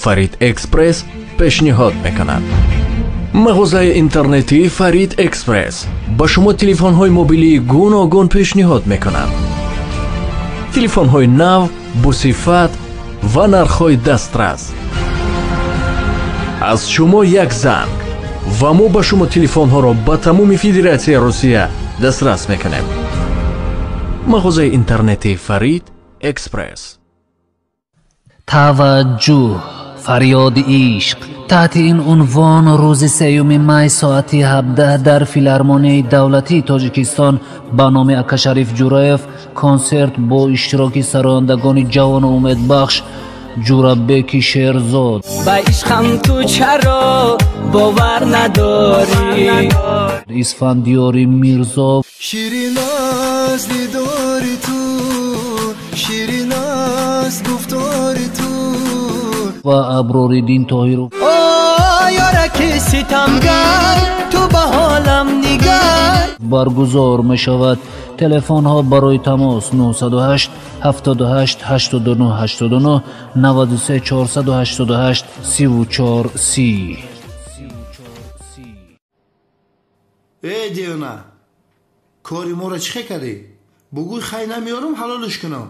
Фарид Экспресс пешниҳод мекунад. Мағозаи интернетии Фарид Экспресс ба шумо телефонҳои мобилии гуногун пешниҳод мекунад. Телефонҳои нав, босифат ва нархҳои дастрас. Аз шумо як занг ва мо ба шумо телефонҳоро ба тамоми Федератсияи Русия дастрас мекунем. Мағозаи интернетии Фарид Экспресс. Таваҷҷӯҳ, фарёди ишқ. Таҳти ин унвон рӯзи 3 май соати 17 дар Филармонияи давлатии Тоҷикистон ба номи Акашариф Ҷураев консерт бо иштироки сарояндагони ҷавону умедбахш Ҷурабеки Шерзод. Ба ишқам ту чаро бовар надорӣ? Исфандиёри Мирзо. Ширин аст дидори ту, ширин аст гуфтори ту. Ва Аброриддин Тоҳиров. О ёраки ситамгар, ту ба ҳолам нигар. Баргузор мешавад. Телефонҳо барои тамос 908 78 89 89 93 488 34 30. Э девона, кори моро чӣ кардӣ? Бугӯй хай намеёрам, ҳалолш кунам.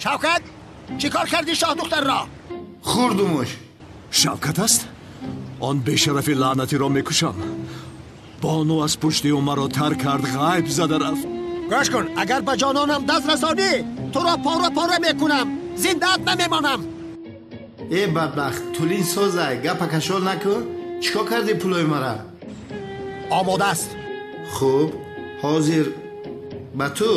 Шавкат, чӣ кор кардӣ шоҳдухтарро? Хӯрдумуш. Шавкат аст? Он бешарафи лаънатиро мекушам. Бону аз пушти ӯ маро тар кард, ғайб зада рафт. Гӯш кун, агар ба ҷононам даст расонӣ, туро пора пора мекунам, зиндаат намемонам. Э бадбахт, тулин созай, гапа кашол накун. Чӣ кор кардӣ пулои мара? Омода аст. Хуб, ҳозир ба ту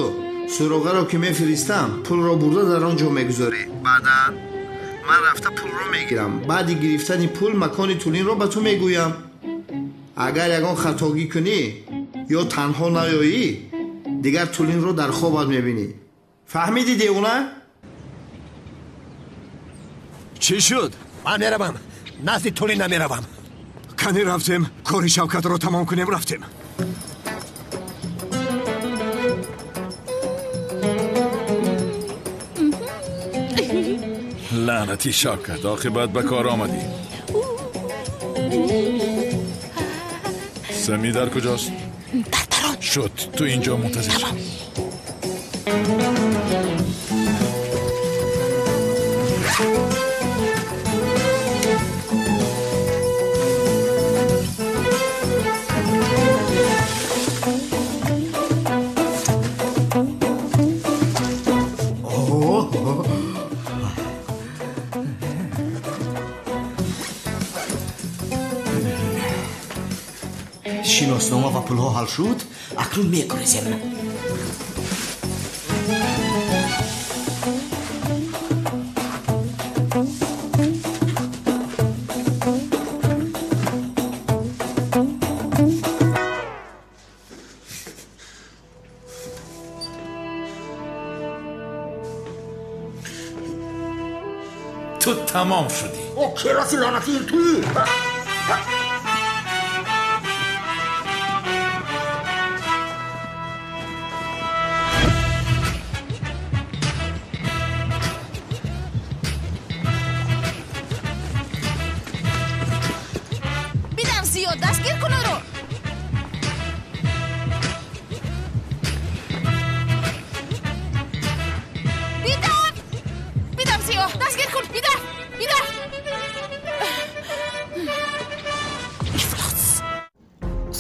суроғаро ки мефиристам, пулро бурда дар он ҷо мегузорӣ. Баъдан ман рафта пулро мегирам. Баъди гирифтани пул макони тулинро ба ту мегӯям. Агар ягон хатогӣ кунӣ ё танҳо наёӣ, дигар тулинро дар хобат мебинӣ. Фаҳмидӣ, девона? Чӣ шуд? Ман меравам, назди тулин намеравам. Кани рафтем, кори Шавкатро тамом кунем, рафтем. Лаънати Шавкат, оқибат ба кор омадӣ. Сами дар куҷост? Дар дарон. Шуд, ту инҷо мунтазир шав. Шиноснома ва пулҳо ҳал шуд, акнун мегурезем. Ту тамом шудӣ. О, кераси лаънатӣ туӣ! Дастгир кун ӯро. Бидав! Бидав, Зиё! Дастгир кун! Бидав! Бидав! Ифлос!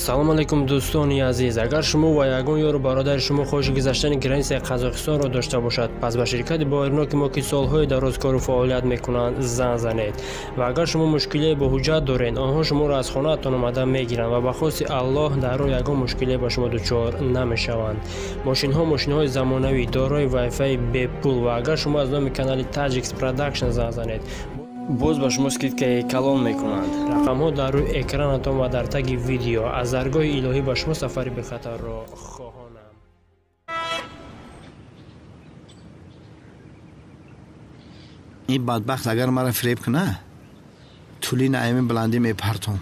Салом алейкум, дӯстони азиз. Агар шумо ва ягон ёру бародари шумо хоҳиши гузаштани границаи Қазоқистонро дошта бошад, пас ба ширкати боварноки мо, ки солҳои дароз кору фаъолият мекунанд, занг занед. Ва агар шумо мушкилие бо ҳуҷҷат доред, онҳо шуморо аз хонаатон омада мегиранд ва ба хости Аллоҳ дар роҳ ягон мушкилие ба шумо дучор намешаванд. Мошинҳо мошинҳои замонавӣ, дорои вайфаи бепул ва агар шумо аз номи канали Tajix Production занг занед, боз ба шумо скидкаи калон мекунанд. Рақамҳо дар рӯи экранатон ва дар таги видео. Аз даргоҳи илоҳӣ ба шумо сафари бехатарро хоҳонам. Ин бадбахт агар маро фиреб куна, тулина ами баландӣ мепартом.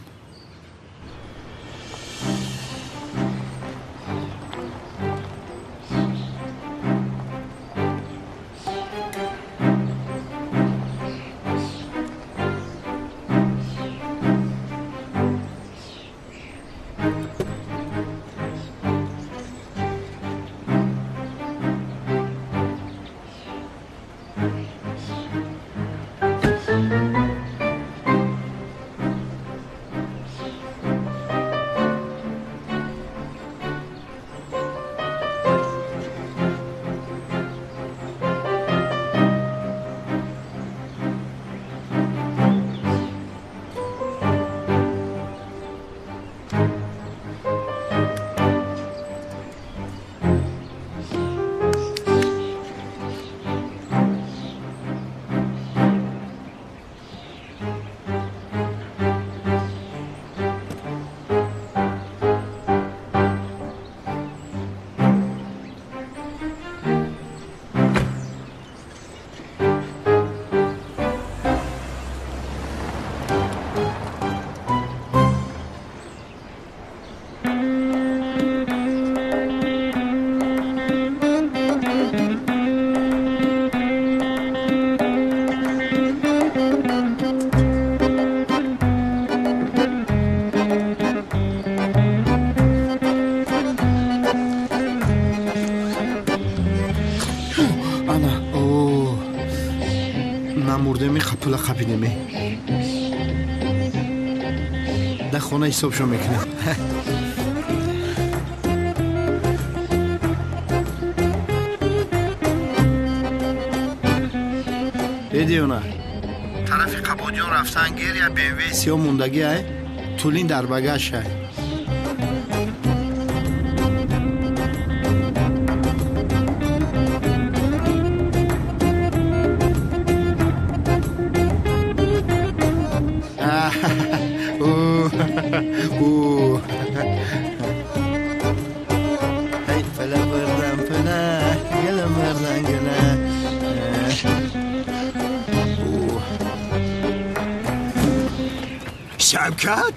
додем, пула қапидем. Дар хона ҳисобшон мекунем. Э девона, тарафи Қабодиён рафтан гир, я БМВ сиёҳ мондагӣ ай, тулин дар багаш ай. Шавкат?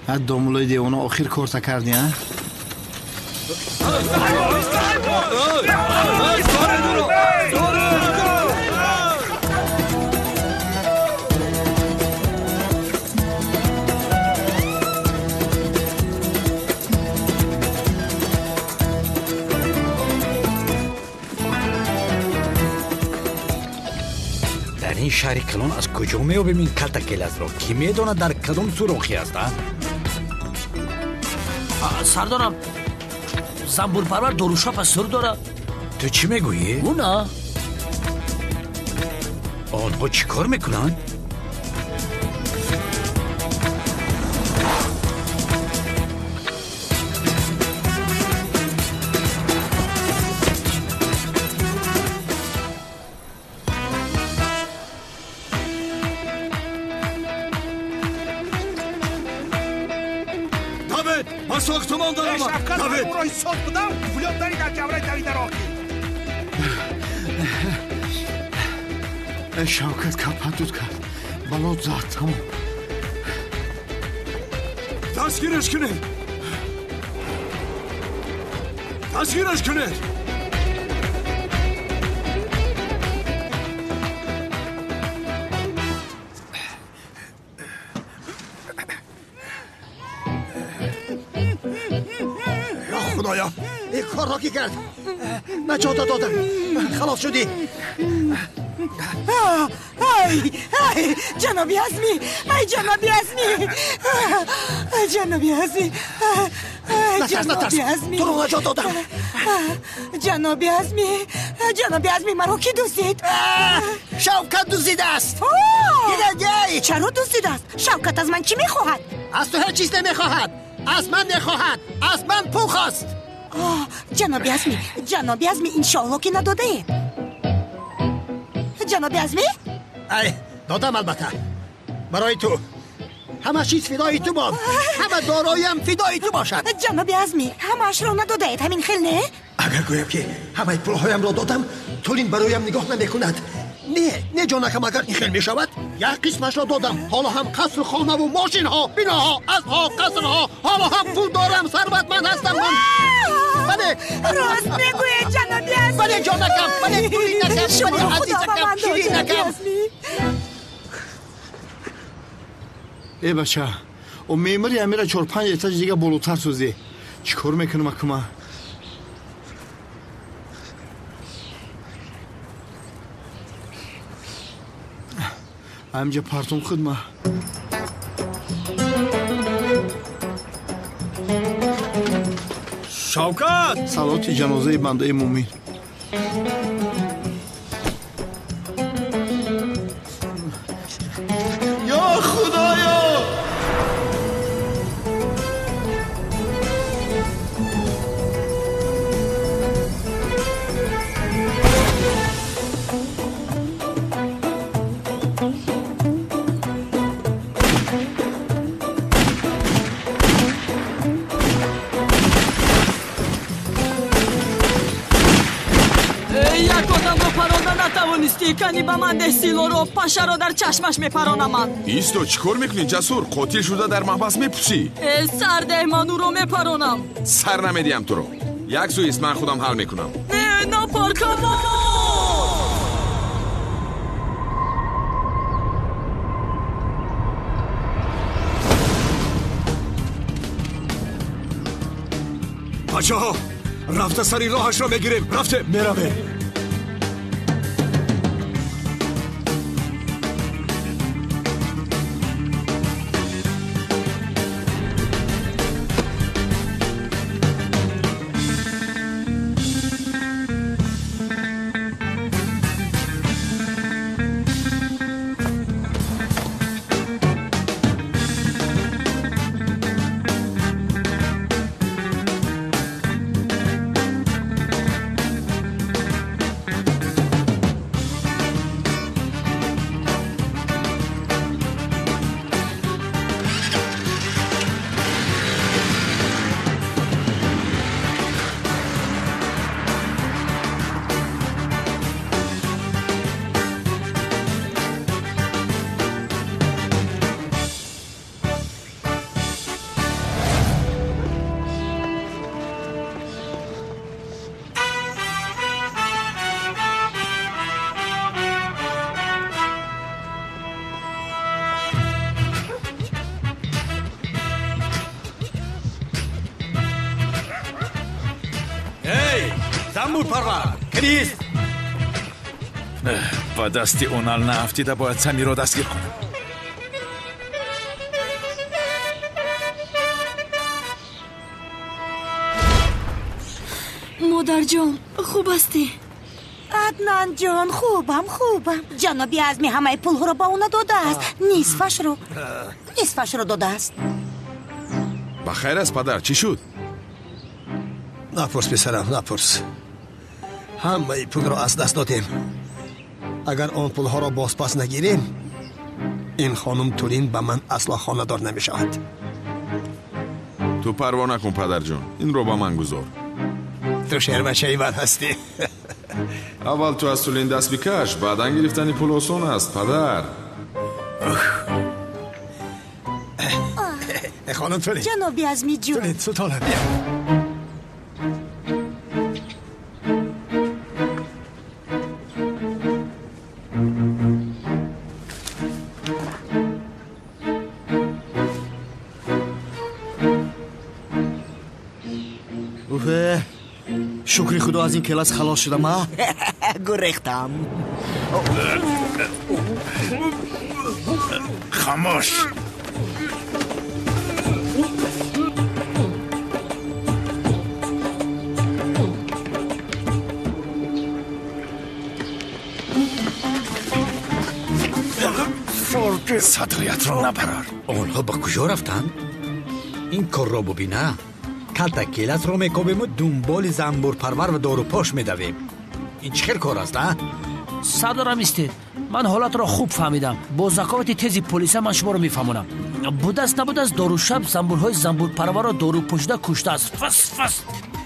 Ҳа, домулои девона, охир корта кардӣ, а? Дар ин шаҳри калон аз куҷо меёбем ин калта келасро? Кӣ медонад дар кадом сурохӣ аст, а? Сардорам, занбурпарвар дорушапа сур дорад. Ту чӣ мегӯӣ? Ӯ на. Онҳо чӣ кор мекунанд? Ба сохтумон даромад. Шавкат, ӯро ҳисоб будам, пулёт дари дар ҷавраи давида роҳӣ. Шавкат капатут кард, балот зад, тамом. Дастгираш кунед, дастгираш кунед. Худоё, ин корро ки кард? Наҷота додам, халос шудӣ. Ай, ай, ҷаноби Азмӣ, ай, ҷаноби Азмӣ, ҷаноби Азмӣ, Натарс, натарс, туро наҷот додам. Ҷаноби Азмӣ, ҷаноби Азмӣ, маро кӣ дуздид? Шавкат дуздидааст. Чаро дуздидааст? Шавкат аз ман чӣ мехоҳад? Аз ту ҳеҷ чиз намехоҳад, аз ман мехоҳад, аз ман пул хост. Ҷаноби Азмӣ, ҷаноби Азмӣ, иншоалло ки надодаед. Ҷаноби Азмӣ? Ай, додам албатта. Барои ту. Ҳама чиз фидои ту бод. Ҳама дороям фидои ту бошад. Ҷаноби Азмӣ, ҳамаашро надодаед, ҳамин хел не? Агар гӯям ки ҳамаи пулҳоямро додам, Тулин бароям нигоҳ намекунад. Не, не ҷонакам, агар ин хел мешавад, як қисмашро додам. Ҳоло ҳам қасру хонаву мошинҳо, биноҳо, аспҳо, қасрҳо, ҳоло ҳам пул дорам, сарватманд ҳастам ман. Бале. Рост мегӯед, ҷаноби Азмӣ. Бале, ҷонакам, бале, Тулинакам, бале, азизакам, ширинакам. Э бача, о меъмори амира 4-5 этаж дига болотар созӣ. Чӣ кор мекунам акума? Амҷа партум хидма. Шавкат! Салоти ҷанозаи бандаи мӯмин. Ё Худоё! Кани ба ман деҳ силоро, пашаро дар чашмаш мепаронамад. Исто, чӣ кор мекунӣ, Ҷасур? Қотил шуда дар маҳбас мепусӣ. Э, сар деҳ, ман ӯро мепаронам. Сар намедиҳам туро. Як сӯ ист, ман худам ҳал мекунам. Не, напар, камон! Бачаҳо, рафта сари роҳашро мегирем. Рафте, меравем. Замбурпарвар, крист! Ба дасти Онал наафтида бояд Самирро дастгир кунам. Модарҷон, хуб ҳастӣ? Аднанҷон, хубам, хубам. Ҷаноби Азми ҳамаи пулҳоро ба ӯ надодааст. Нисфашро додааст. Ба хайр аст, падар, чӣ шуд? Напурс, писарам, напурс. Ҳамаи пулро аз даст додем. Агар он пулҳоро бозпас нагирем, ин хонум Тулин ба ман асло хонадор намешавад. Ту парво накун, падарҷон, инро ба ман гузор. Ту шербачаи ман ҳастӣ. Аввал ту аз Тулин даст бикаш, баъдан гирифтани пул осон аст, падар. Хонум Тулин. Ҷаноби Азмиҷон. Тулин, султона, бия. Шукри худо, аз ин келас халос шудам, а? Гурехтам. Хамош! Садоятро набарор. Онҳо ба куҷо рафтанд? Ин корро бубина. Калта келасро мекобему дунболи занбурпарвар ва дорупош медавем. Ин чӣ хел кор аст, а? Сардорам, истед. Ман ҳолатро хуб фаҳмидам. Бо заковати тези полиса ман шуморо мефаҳмонам. Будааст набудааст, дорушаб занбурҳои занбурпарварро дорупошида куштааст. Фас фас.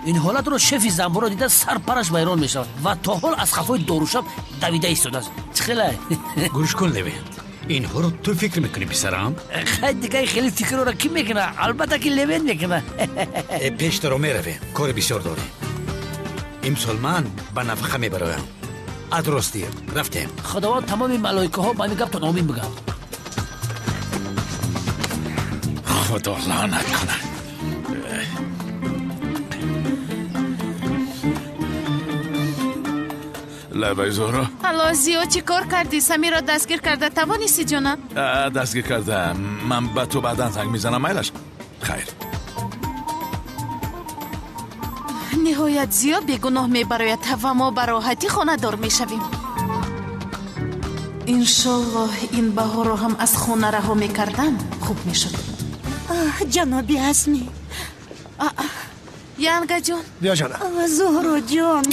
Ин ҳолатро шефи занбурро дида сарпараш вайрон мешавад ва то ҳол аз хафои дорушаб давида истодааст. Чӣ хелай? Гӯш кун, Левент. Инҳоро ту фикр мекунӣ, писарам? Хай, дигар хеле фикрро кӣ мекуна? Албатта ки Левент мекуна. Пештаро меравем, кори бисёр дорем. Имсол ман ба нафақа мебароям. Аз ростӣ рафтем. Худованд тамоми малоикаҳо ба ҳамин гаптон омин бигӯянд. Худо лаънат кунад. Лабай, Зуҳро. Алло, Зиё, чӣ кор кардӣ? Самирро дастгир карда тавонистӣ, ҷонам? Дастгир карда. Ман ба ту баъдан занг мезанам, майлаш? Хайр. Ниҳоят Зиё бегуноҳ мебарояд ва мо ба роҳатӣ хонадор мешавем. Иншоллоҳ, ин баҳорро ҳам аз хона раҳо мекардам, хуб мешуд. Ҷаноби Азмӣ. Янгаҷон. Биё, ҷонам. Зуҳроҷон.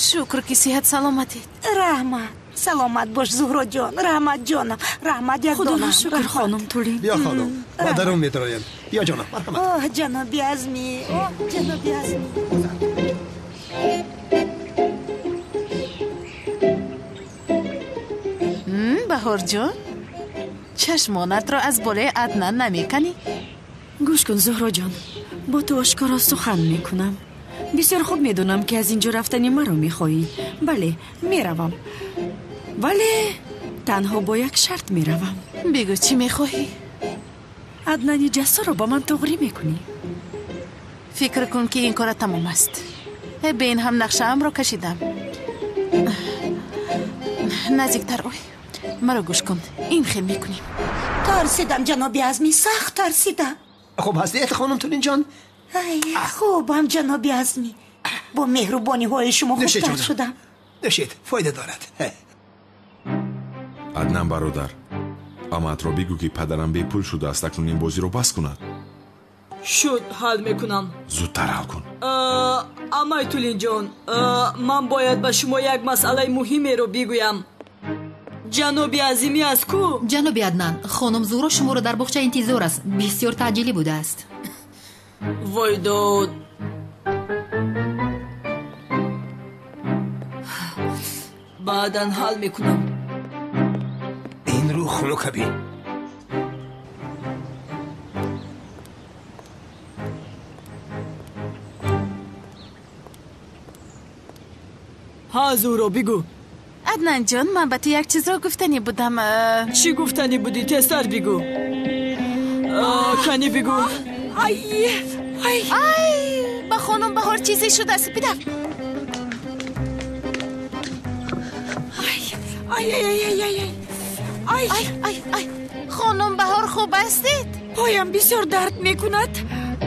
Шукр, ки сиҳат саломатед. Раҳмат. Саломат бош, Зуҳроҷон. Раҳмат, ҷонам. Раҳмат, як Худоро шукр, хонум Тулин. Биё, хонум, ба дарун медароем. Биё, ҷонам, марҳамат. Оҳ, ҷаноби Азмӣ. Оҳ, ҷаноби Азмӣ. Баҳорҷон, чашмонатро аз болои Аднан намеканӣ? Гӯш кун, Зуҳроҷон, бо ту ошкоро сухан мекунам. Бисёр хуб медонам, ки аз ин ҷо рафтани маро мехоҳӣ. Бале, меравам. Вале танҳо бо як шарт меравам. Бигӯ, чӣ мехоҳӣ? Аднани Ҷасурро ба ман туғрӣ мекунӣ. Фикр кун, ки ин кора тамом аст. Бе ин ҳам нақшаамро кашидам. Наздиктар ой. Маро гӯш кун. Ин хел мекунем. Тарсидам, ҷаноби Азмӣ, сахт тарсидам. Хуб ҳастед, хонум Тулинҷон? Ай, хубам, ҷаноби Азмӣ. Бо меҳрубониҳои шумо хубтар шудам. Нӯшед, фоида дорад. Аднан бародар, амаатро бигӯ, ки падарам бепул шудааст, акнун ин бозиро бас кунад. Шуд, ҳал мекунам. Зудтар ҳал кун. Амай Тулинҷон, ман бояд ба шумо як масъалаи муҳимеро бигӯям. Ҷаноби Азимӣ аз ку? Ҷаноби Аднан, хонум Зуҳро шуморо дар боғча интизор аст. Бисёр таъҷилӣ будааст. Вой дод. Баъдан ҳал мекунам. Ин рӯ хунука бин. Ҳа, Зуҳро, бигӯ. Аднанҷон, ман ба ту як чизро гуфтанӣ будам. Чӣ гуфтанӣ будӣ? Тезтар бигӯ. Кани бигӯ. Ай, ай, ба Ба хонум Баҳор чизе шудааст. Бидав. Ай, ай, ай, ай, ай, ай, ай, ай, ай, хонум Баҳор, хуб ҳастед? Поям бисёр дард мекунад.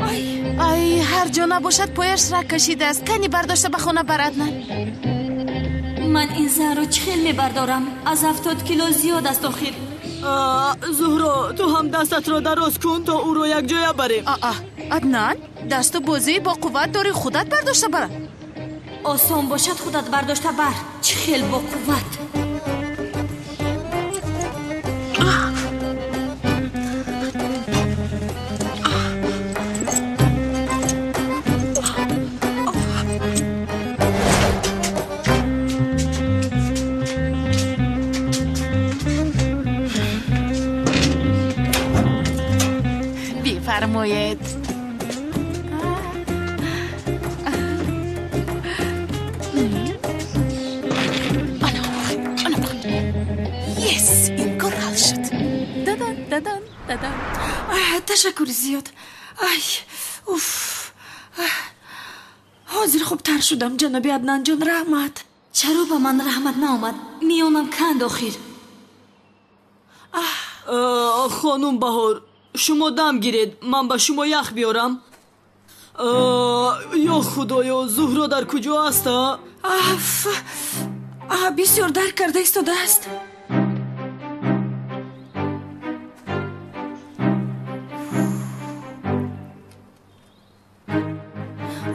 Ай, ай, ҳар ҷо набошад, пояш раг кашидааст. Кани бардошта ба хона бар, Аднан. Ман ин занро чӣ хел мебардорам? Аз 70 кило зиёд аст охир. Зуҳро, ту ҳам дастатро дароз кун, то ӯро якҷоя барем. Аа, Аднан, дасту бозии бо қувват дорӣ, худат бардошта бара. Осон бошад, худат бардошта бар. Чӣ хел бо қувват! Бифармоед. Yes, ин кор ҳал шуд. Дадан, дадан, дадан. Ташаккури зиёд. Ай, уф, ҳозир хубтар шудам, ҷаноби Аднанҷон, раҳмат. Чаро ба ман раҳмат наомад? Миёнам канд охир. Хонум Баҳор, шумо дам гиред, ман ба шумо ях биёрам. Ё Худоё, Зуҳро дар куҷо аст? Аф, бисёр дард карда истодааст.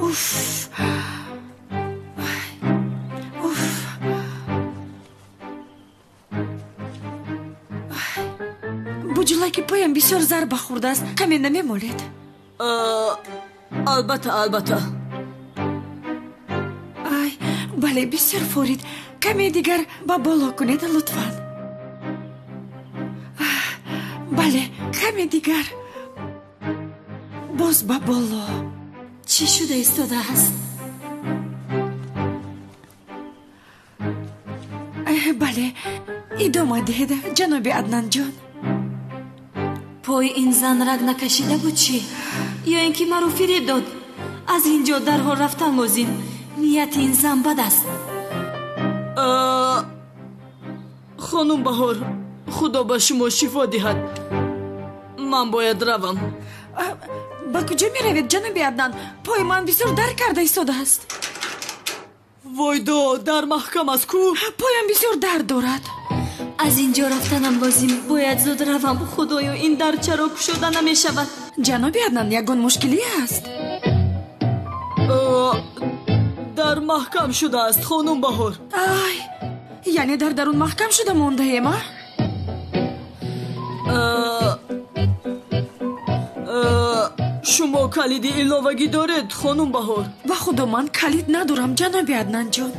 Уф, уф! Буҷулаки поям бисёр зарба хӯрдааст, каме намемолед? Албатта, албатта. Ай, бале, бисёр форид. Каме дигар ба боло кунед, лутфан. Бале, каме дигар, боз ба боло. Чӣ шуда истодааст? Бале, идома диҳед, ҷаноби Аднанҷон. Пои ин зан раг накашида буд чӣ? Ё ин ки маро фиреб дод? Аз ин ҷо дарҳол рафтан лозим. Нияти ин зан бад аст. Хонум Баҳор, Худо ба шумо шифо диҳад. Ман бояд равам. Ба куҷо меравед, ҷаноби Аднан? Пои ман бисёр дард карда истодааст. Войдо, дар маҳкам аст ку? Поям бисёр дард дорад. Аз ин ҷо рафтанам лозим, бояд зуд равам. Худоё, ин дар чаро кушода намешавад? Ҷаноби Аднан, ягон мушкилӣ аст? Дар маҳкам шудааст, хонум Баҳор. Ай, яъне дар дарун маҳкам шуда мондаем, а? Шумо калиди иловагӣ доред, хонум Баҳор? Ба Худо, ман калид надорам, ҷаноби Аднанҷон.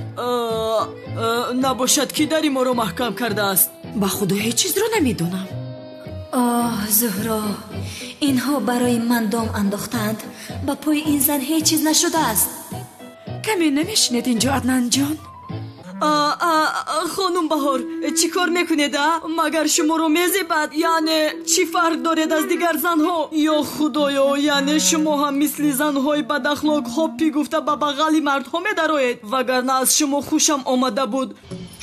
Набошад, ки дари моро маҳкам кардааст? Ба Худо, ҳеҷ чизро намедонам. Оҳ, Зуҳро, инҳо барои ман дом андохтаанд. Ба пои ин зан ҳеҷ чиз нашудааст. Каме намешинед инҷо, Аднанҷон? Хонум Баҳор, чӣ кор мекунед, а? Магар шуморо мезебад? Яъне чӣ фарқ доред аз дигар занҳо? Ё Худоё, яъне шумо ҳам мисли занҳои бадахлоқ ҳоппи гуфта ба бағали мардҳо медароед? Вагарна аз шумо хушам омада буд.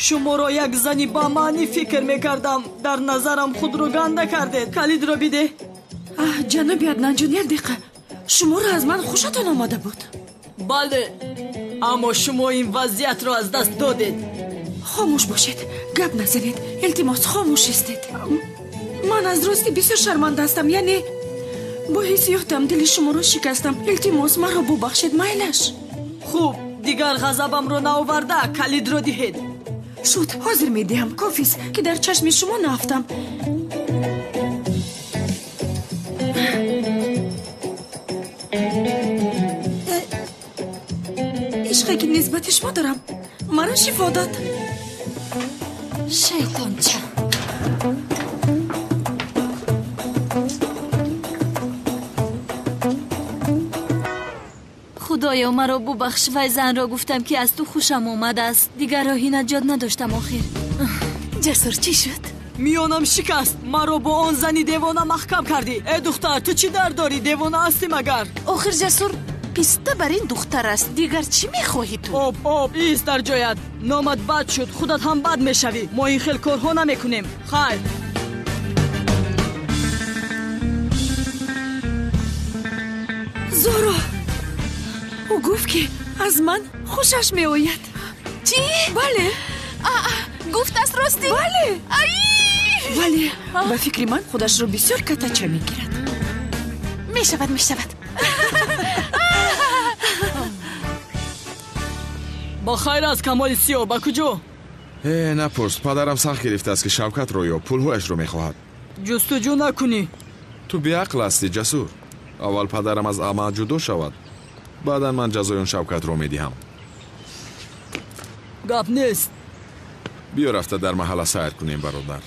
Шуморо як зани бамаънӣ фикр мекардам. Дар назарам худро ганда кардед. Калидро бидеҳ. Ҷаноби Аднанҷон, як дақиқа, шуморо аз ман хушатон омада буд? Бале, аммо шумо ин вазъиятро аз даст додед. Хомӯш бошед, гап назанед, илтимос, хомӯш истед. Ман аз рости бисёр шарманда ҳастам, яъне бо ҳиссиётам дили шуморо шикастам. Илтимос, маро бубахшед, майлаш? Хуб, дигар ғазабамро наоварда, калидро диҳед. Шуд, ҳозир медиҳам. Кофист, ки дар чашми шумо наафтам. Ишқе ки нисбати шумо дорам, маро шифо дод. Шайтонча! Худоё, маро бубахш. Вай занро гуфтам, ки аз ту хушам омадааст. Дигар роҳи наҷот надоштам охир. Ҷасур, чӣ шуд? Миёнам шикаст. Маро бо он зани девона маҳкам кардӣ. Э, духтар, ту чӣ дард дорӣ? Девона ҳастӣ магар? Охир, Ҷасур, Писта бар ин духтар аст. Дигар чӣ мехоҳӣ ту? Об, об, ист дар ҷоят. Номат бад шуд, худат ҳам бад мешавӣ. Мо ин хел корҳо намекунем. Хайр. Зуҳро, ӯ гуфт, ки аз ман хушаш меояд. Чӣ? Бале. Гуфтааст ростӣ? Бале. Вале ба фикри ман худашро бисёр катача мегирад. Мешавад, мешавад. Ба хайр аст, Камоли Сиёҳ, ба куҷо? Э, напурс, падарам сахт гирифтааст, ки Шавкатро ё пулҳояшро мехоҳад. Ҷустуҷӯ накунӣ. Ту беақл ҳастӣ, Ҷасур. Аввал падарам аз амал ҷудо шавад, баъдан ман ҷазои он Шавкатро медиҳам. Гап нест. Биё рафта дар маҳалла сайр кунем, бародар.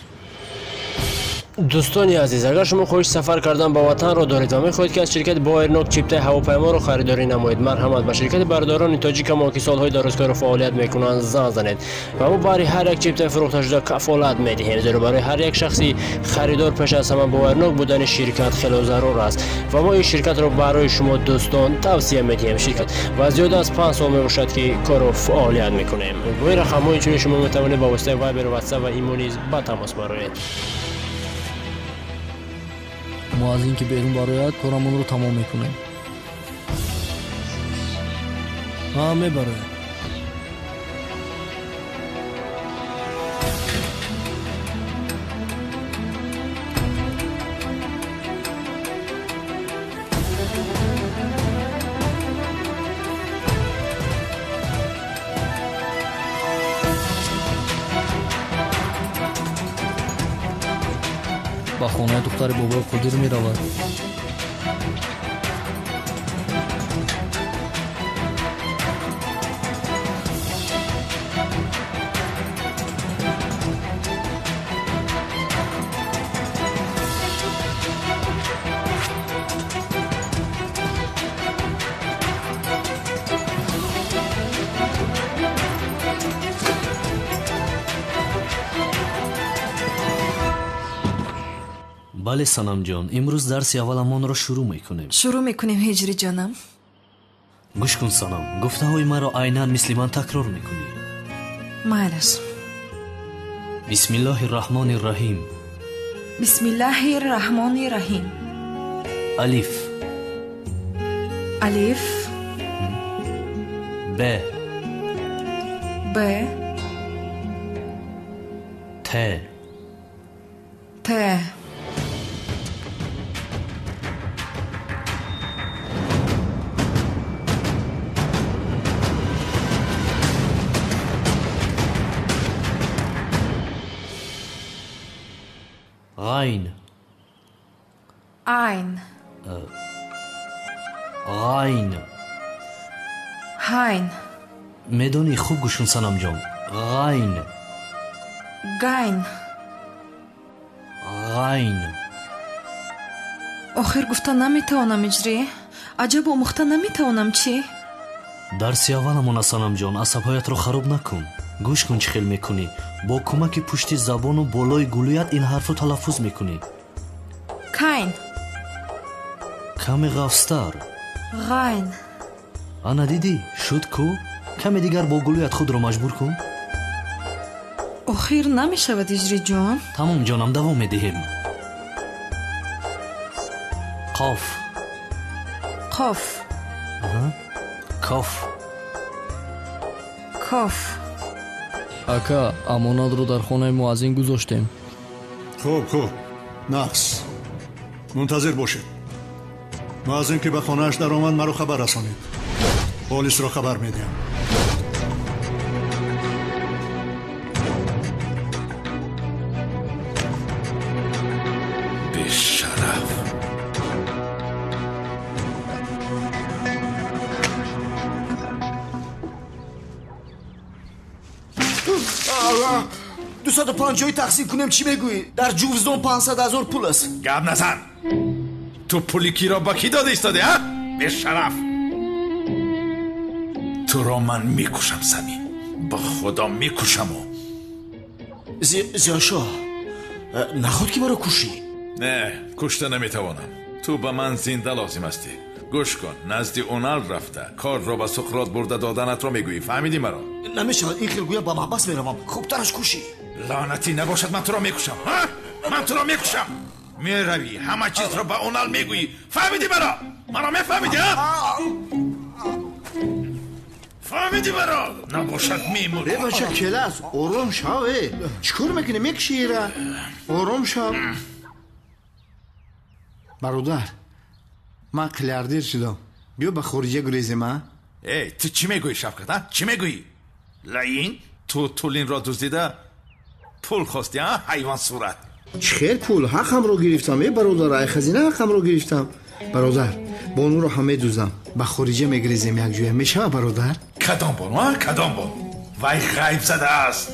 Дӯстони азиз, агар шумо хоҳиши сафар кардан ба ватанро доред ва мехоҳед, ки аз ширкати Боэрнок чиптаи ҳавопайморо харидорӣ намоед, марҳамат ба ширкати бародарони тоҷикамо, ки солҳои дароз кору фаъолият мекунанд, занг занед ва мо баҳри ҳар як чиптаи фурӯхташуда кафолат медиҳем, зеро барои ҳар як шахси харидор пеш аз ҳама боварнок будани ширкат хело зарур аст ва мо ин ширкатро барои шумо дӯстон тавсия медиҳем. Ширкат ва зиёда аз 5 сол мебошад, ки кору фаъолият мекунем. Бо ин рақамҳо инчунин шумо метавонед ба воситаи Вайбер, Ватсап ва Имо низ ба тамос бароед. Мо аз ин ки берун барояд, корамонро тамом мекунем. Ҳа, мебарояд. Ба хонаи духтари бобои Қодир меравад. Бале, Санамҷон, имрӯз дарси авваламонро шурӯъ мекунем. Шурӯъ мекунем, Ҳиҷриҷонам. Гӯш кун, Санам, гуфтаҳои маро айнан мисли ман такрор мекунӣ. Майлаш. Бисмиллоҳи раҳмони раҳим. Бисмиллоҳи раҳмони раҳим. Алиф. Алиф. Б. Б. Т. Т. Ғайн. Айн. Ғайн. Ҳайн. Медонӣ, хуб гӯш кун, Санамҷон. Ғайн. Гайн. Ғайн. Охир гуфта наметавонам, Иҷрӣ. Аҷаб омӯхта наметавонам, чӣ? Дарси авваламона, Санамҷон, асабҳоятро хароб накун. Гӯш кун, чӣ хел мекунӣ. Бо кӯмаки пушти забону болои гулӯят ин ҳарфро талаффуз мекунӣ. Кайн. Каме ғафзтар. Ғайн. Ана дидӣ, шуд ку? Каме дигар бо гулӯят худро маҷбур кун. Охир намешавад, Иҷриҷон. Тамом, ҷонам, давом медиҳем. Қоф. Қоф. Коф. Коф. Ака, амонатро дар хонаи муаззин гузоштем. Хуб, хуб, нақс. Мунтазир бошед. Муаззин ки ба хонааш даромад, маро хабар расонед. Полисро хабар медиҳам. Бешараф. 250 тақсим кунем, чӣ мегӯӣ? Дар ҷувздон 500 000 пул аст. Гап назан. Ту пули киро ба кӣ дода истоди, а? Бешараф. Туро ман мекушам, Самим. Ба худо мекушаму. Зиёшоҳ, наход ки маро кушӣ? Не, кушта наметавонам. Ту ба ман зинда лозим ҳастӣ. Гӯш кун, назди Унал рафта корро ба Суқрот бурда доданатро мегӯӣ. Фаҳмидӣ маро? Намешавад, ин хел гӯя ба маҳбас меравам. Хубтараш кушӣ. Лаънатӣ набошад, ман туро мекушам. Ман туро мекушам. Меравӣ, ҳама чизро ба Унал мегӯӣ. Фаҳмидӣ маро? Маро мефаҳмидӣ, а? Фаҳмидӣ маро? Набошад, мемурӣ. Э, бача, келас, ором шав, э. Чӣ кор мекунӣ? Мекушӣ ира. Ором шав. Бародар, ман миллиардер шудам. Биё ба хориҷа гурезем, а? Эй, ту чӣ мегӯӣ, Шавкат, а? Чӣ мегӯӣ? Лаин, ту Тулинро дуздида пул хостӣ, а? Ҳайвон сурат. Чӣ хел пул? Ҳаққамро гирифтам, э, бародар, ай хазина ҳаққамро гирифтам. Бародар, бонуро ҳам медуздам. Ба хориҷа мегурезем якҷоя. Мешава, бародар? Кадом бону, а? Кадом бону? Вай ғайб задааст.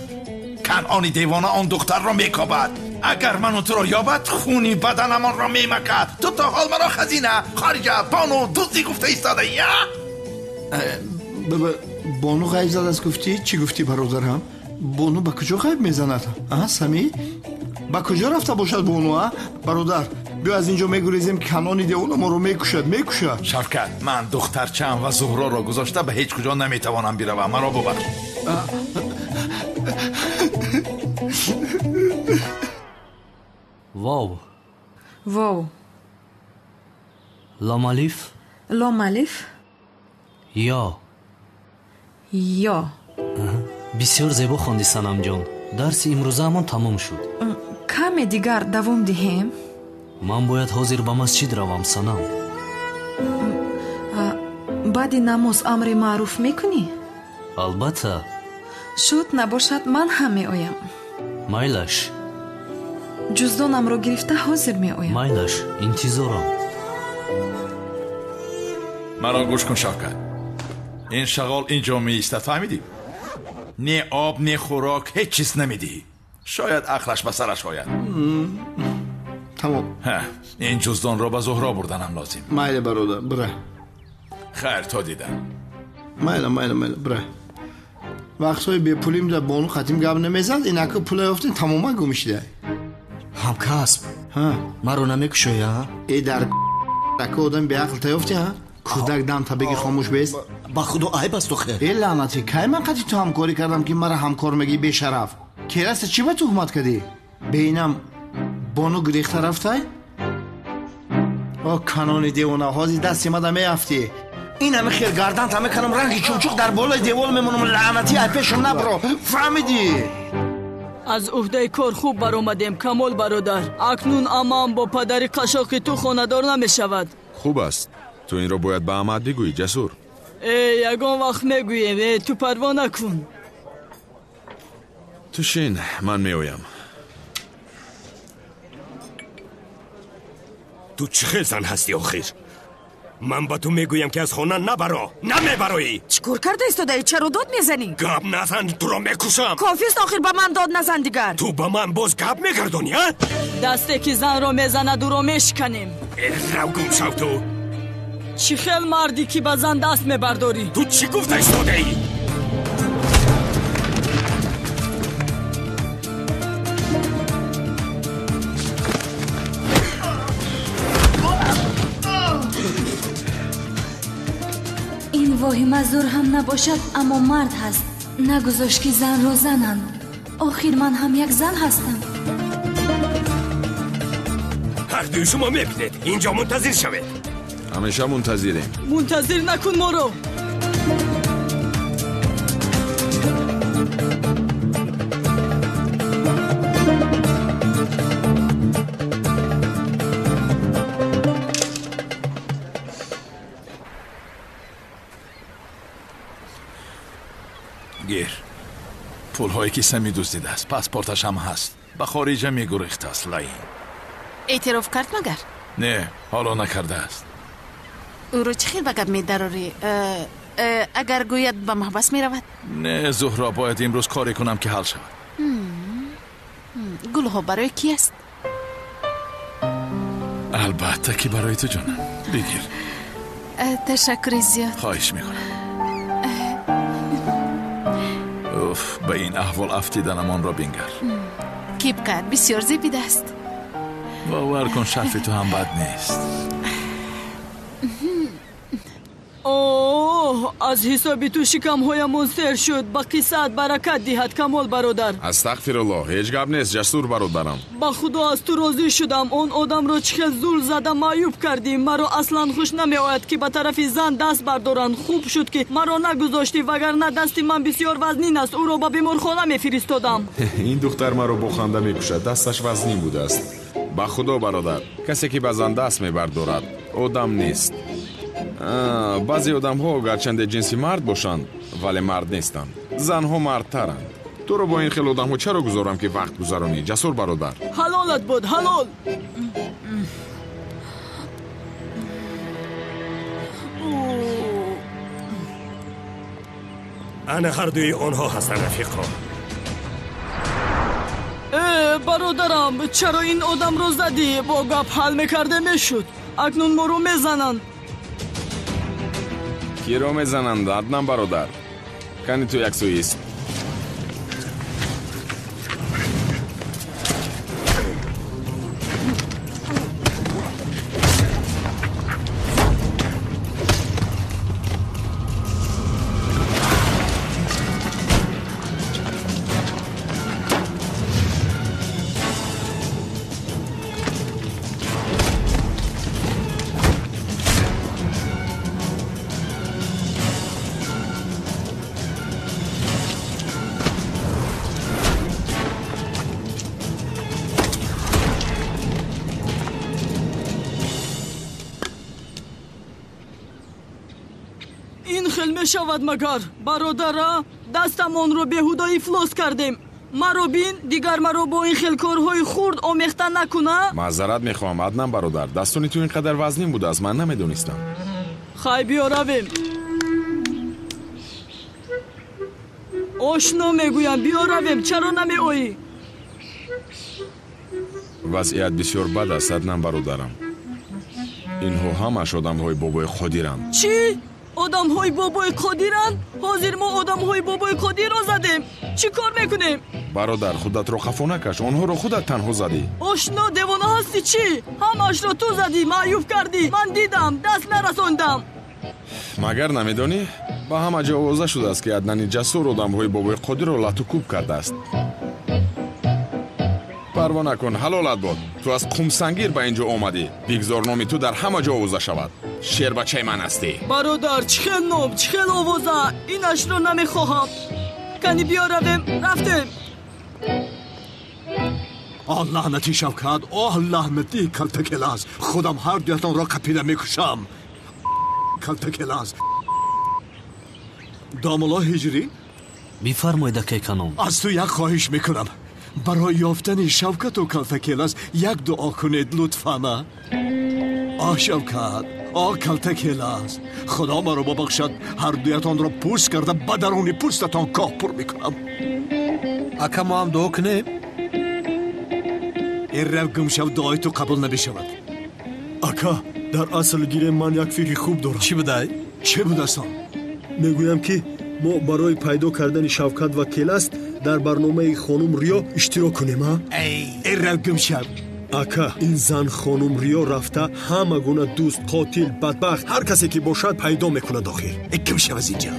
Канъони девона он духтарро мекобад. Агар ману туро ёбад, хуни баданамонро мемакад. Ту то ҳол маро хазина, хориҷа, бону, дуздӣ гуфта истодаӣ, а? Бону ғайб задааст гуфтӣ? Чӣ гуфтӣ, бародарам? Бону ба куҷо ғайб мезанад? А, Самӣ? Ба куҷо рафта бошад бону, а? Бародар, биё аз инҷо мегурезем, канони девона моро мекушад, мекушад. Шавкат, ман духтарчаам ва Зуҳроро гузошта ба ҳеҷ куҷо наметавонам биравам. Маро бубахш. Вов. Вов. Лом алиф. Лом алиф. Ё. Ё. Бисёр зебо хонди, Санамҷон. Дарси имрӯзаамон тамом шуд. Каме дигар давом диҳем? Ман бояд ҳозир ба масҷид равам, Санам. Баъди намоз амри маъруф мекунӣ? Албатта. Шуд, набошад, ман ҳам меоям. Майлаш. Ҷуздонамро гирифта ҳозир меоям. Майлаш, интизорам. Маро гӯш кун, Шавкат. Ин шағол ин ҷо меистад, фаҳмидӣ? Не об, не хӯрок, ҳеҷ чиз намедиҳӣ. Шояд ақлаш ба сараш ояд. Тамом. Ин ҷуздонро ба Зуҳро бурданам лозим. Майли, бародар, бира. Хайр, то дидан. Майла, майла, майла, бира. Вақтҳои бепулим дар бону хатим гап намезад, инака пула ёфтем, тамоман гум шуда. Ҳамкасб, маро намекушоӣ, а? Э, дар ака одам беақл та ёфтӣ, а? Кӯдак дам та беги хомӯш бест. Ба худо айб аст охир. Э, лаънатӣ, кай ман қати ту ҳамкорӣ кардам, ки мара ҳамкор мегӣ, бешараф? Кераста чӣ ба туҳмат кардӣ? Бeinам бону гирехта рафтай? О, канони девона, ҳозир дасти мада меафтӣ. Ин ҳами хел гардан та мекунам, ранги чумчуқ дар болои девол мемонам, лаънатӣ, ай пешам набро. Фаҳмидӣ? Аз уҳдаи кор хуб баромадем, Камол бародар. Акнун амаам бо падари қашоқи ту хонадор намешавад. Хуб аст. Ту инро бояд ба амаат бигӯӣ, Ҷасур. Э, ягон вақт мегӯем. Э, ту парво накун. Ту шин, ман меоям. Ту чӣ хел зан ҳастӣ охир? Ман ба ту мегӯям, ки аз хона набаро, намебароӣ. Чӣ кор карда истодаӣ? Чаро дод мезанӣ? Гап назан, туро мекушам. Кофист охир, ба ман дод назан дигар. Ту ба ман боз гап мегардонӣ, а? Дасте ки занро мезанад, ӯро мешиканем. Э, рав гум шав ту. Чӣ хел мардӣ, ки ба зан даст мебардорӣ? Ту чӣ гуфта истодаӣ? Ин воҳима зур ҳам набошад, аммо мард ҳаст. Нагузошт, ки занро зананд. Охир ман ҳам як зан ҳастам. Ҳардуи шумо мебинед, инҷо мунтазир шавед. Ҳамеша мунтазирем. Мунтазир накун моро. Гир, пулҳое ки Сами дуздидааст, паспорташ ҳам ҳаст. Ба хориҷа мегурехтааст, лаин. Эътироф кард магар? Не, ҳоло накардааст. Ӯро чӣ хел ба гап медарорӣ? Агар гӯяд, ба маҳбас меравад? Не, Зуҳро, бояд имрӯз коре кунам, ки ҳал шавад. Гулҳо барои кӣ аст? Албатта, ки барои ту, ҷонам. Бигир. Ташаккури зиёд. Хоҳиш мекунам. Уф, ба ин аҳвол афтиданамонро бингар. Кипкат бисёр зебидааст. Бовар кун, шарфи ту ҳам бад нест. Оҳ, аз ҳисоби ту шикамҳоямон сер шуд. Ба қиссаат баракат диҳад, Камол бародар. Астағфируллоҳ, ҳеҷ гап нест, Ҷасур бародарам. Ба худо аз ту розӣ шудам. Он одамро чӣ хел зур зада маъюб кардӣ. Маро аслан хуш намеояд, ки ба тарафи зан даст бардоранд. Хуб шуд, ки маро нагузоштӣ, вагарна дасти ман бисёр вазнин аст. Ӯро ба беморхона мефиристодам. Ин духтар маро бо ханда мекушад. Дасташ вазнин будааст. Ба худо бародар, касе ки ба зан даст мебардорад, одам нест. Баъзе одамҳо гарчанде ҷинси мард бошанд, вале мард нестанд. Занҳо мардтаранд. Туро бо ин хел одамҳо чаро гузорам, ки вақт гузаронӣ, Ҷасур бародар? Ҳалолат буд, ҳалол. Ана ҳардуи онҳо ҳастанд, рафиқо. Э, бародарам, чаро ин одамро задӣ? Бо гап ҳал мекарде мешуд. Акнун моро мезананд. Киро мезананд, Аднан бародар? Кани ту яксӯист. Мешавад магар, бародара? Дастамонро беҳуда ифлос кардем. Маро бин, дигар маро бо ин хел корҳои хурд омехта накуна. Маъзарат мехоҳам, Аднан бародар. Дастони ту ин қадар вазнин будааст, ман намедонистам. Хай, биё равем. Ошно мегӯям, биё равем. Чаро намеоӣ? Вазъият бисёр бад аст, Аднан бародарам. Инҳо ҳамаш одамҳои бобои Қодиранд. Чӣ? Одамҳои бобои Қодиранд? Ҳозир мо одамҳои бобои Қодирро задем. Чӣ кор мекунем? Бародар, худатро хафо накаш. Онҳоро худат танҳо задӣ. Ошно, девона ҳастӣ чӣ? Ҳамашро ту задӣ, маъюб кардӣ. Ман дидам, даст нарасондам. Магар намедонӣ? Ба ҳама ҷо овоза шудааст, ки Аднани Ҷасур одамҳои бобои Қодирро лату кӯб кардааст. Парво накун, ҳалолат бод. Ту аз Қумсангир ба ин ҷо омадӣ. Бигзор номи ту дар ҳама ҷо овоза шавад. Шербачаи ман ҳастӣ. Бародар, чӣ хел ном, чӣ хел овоза? Инашро намехоҳам. Кани биё равем. Рафтем. Оҳ, лаънати Шавкат, оҳ, лаънати Калтакелас. Худам ҳар дуятонро қапида мекушам. Калтакелас. Домулло Ҳиҷрӣ? Бифармоед, акай Канон. Аз ту як хоҳиш мекунам. Барои ёфтани Шавкату Калтакелас як дуо кунед, лутфан. Оҳ, Шавкат, оҳ, Калтакелас, худо маро бубахшад, ҳар дуятонро пӯст карда ба даруни пӯстатон коҳ пур мекунам. Ака, мо ҳам дуо кунем? Эррав, гум шав, дуои ту қабул намешавад. Ака, дар асл гирем, ман як фикри хуб дорам. Чӣ будай? Чӣ будаст он? Мегӯям, ки мо барои пайдо кардани Шавкат ва Келаст дар барномаи хонум Риё иштирок кунем, а? Эррав, гум шав. Ака, ин зан хонум Риё рафта ҳама гуна дӯст, қотил, бадбахт, ҳар касе ки бошад, пайдо мекунад охир. Гум шав аз инҷо.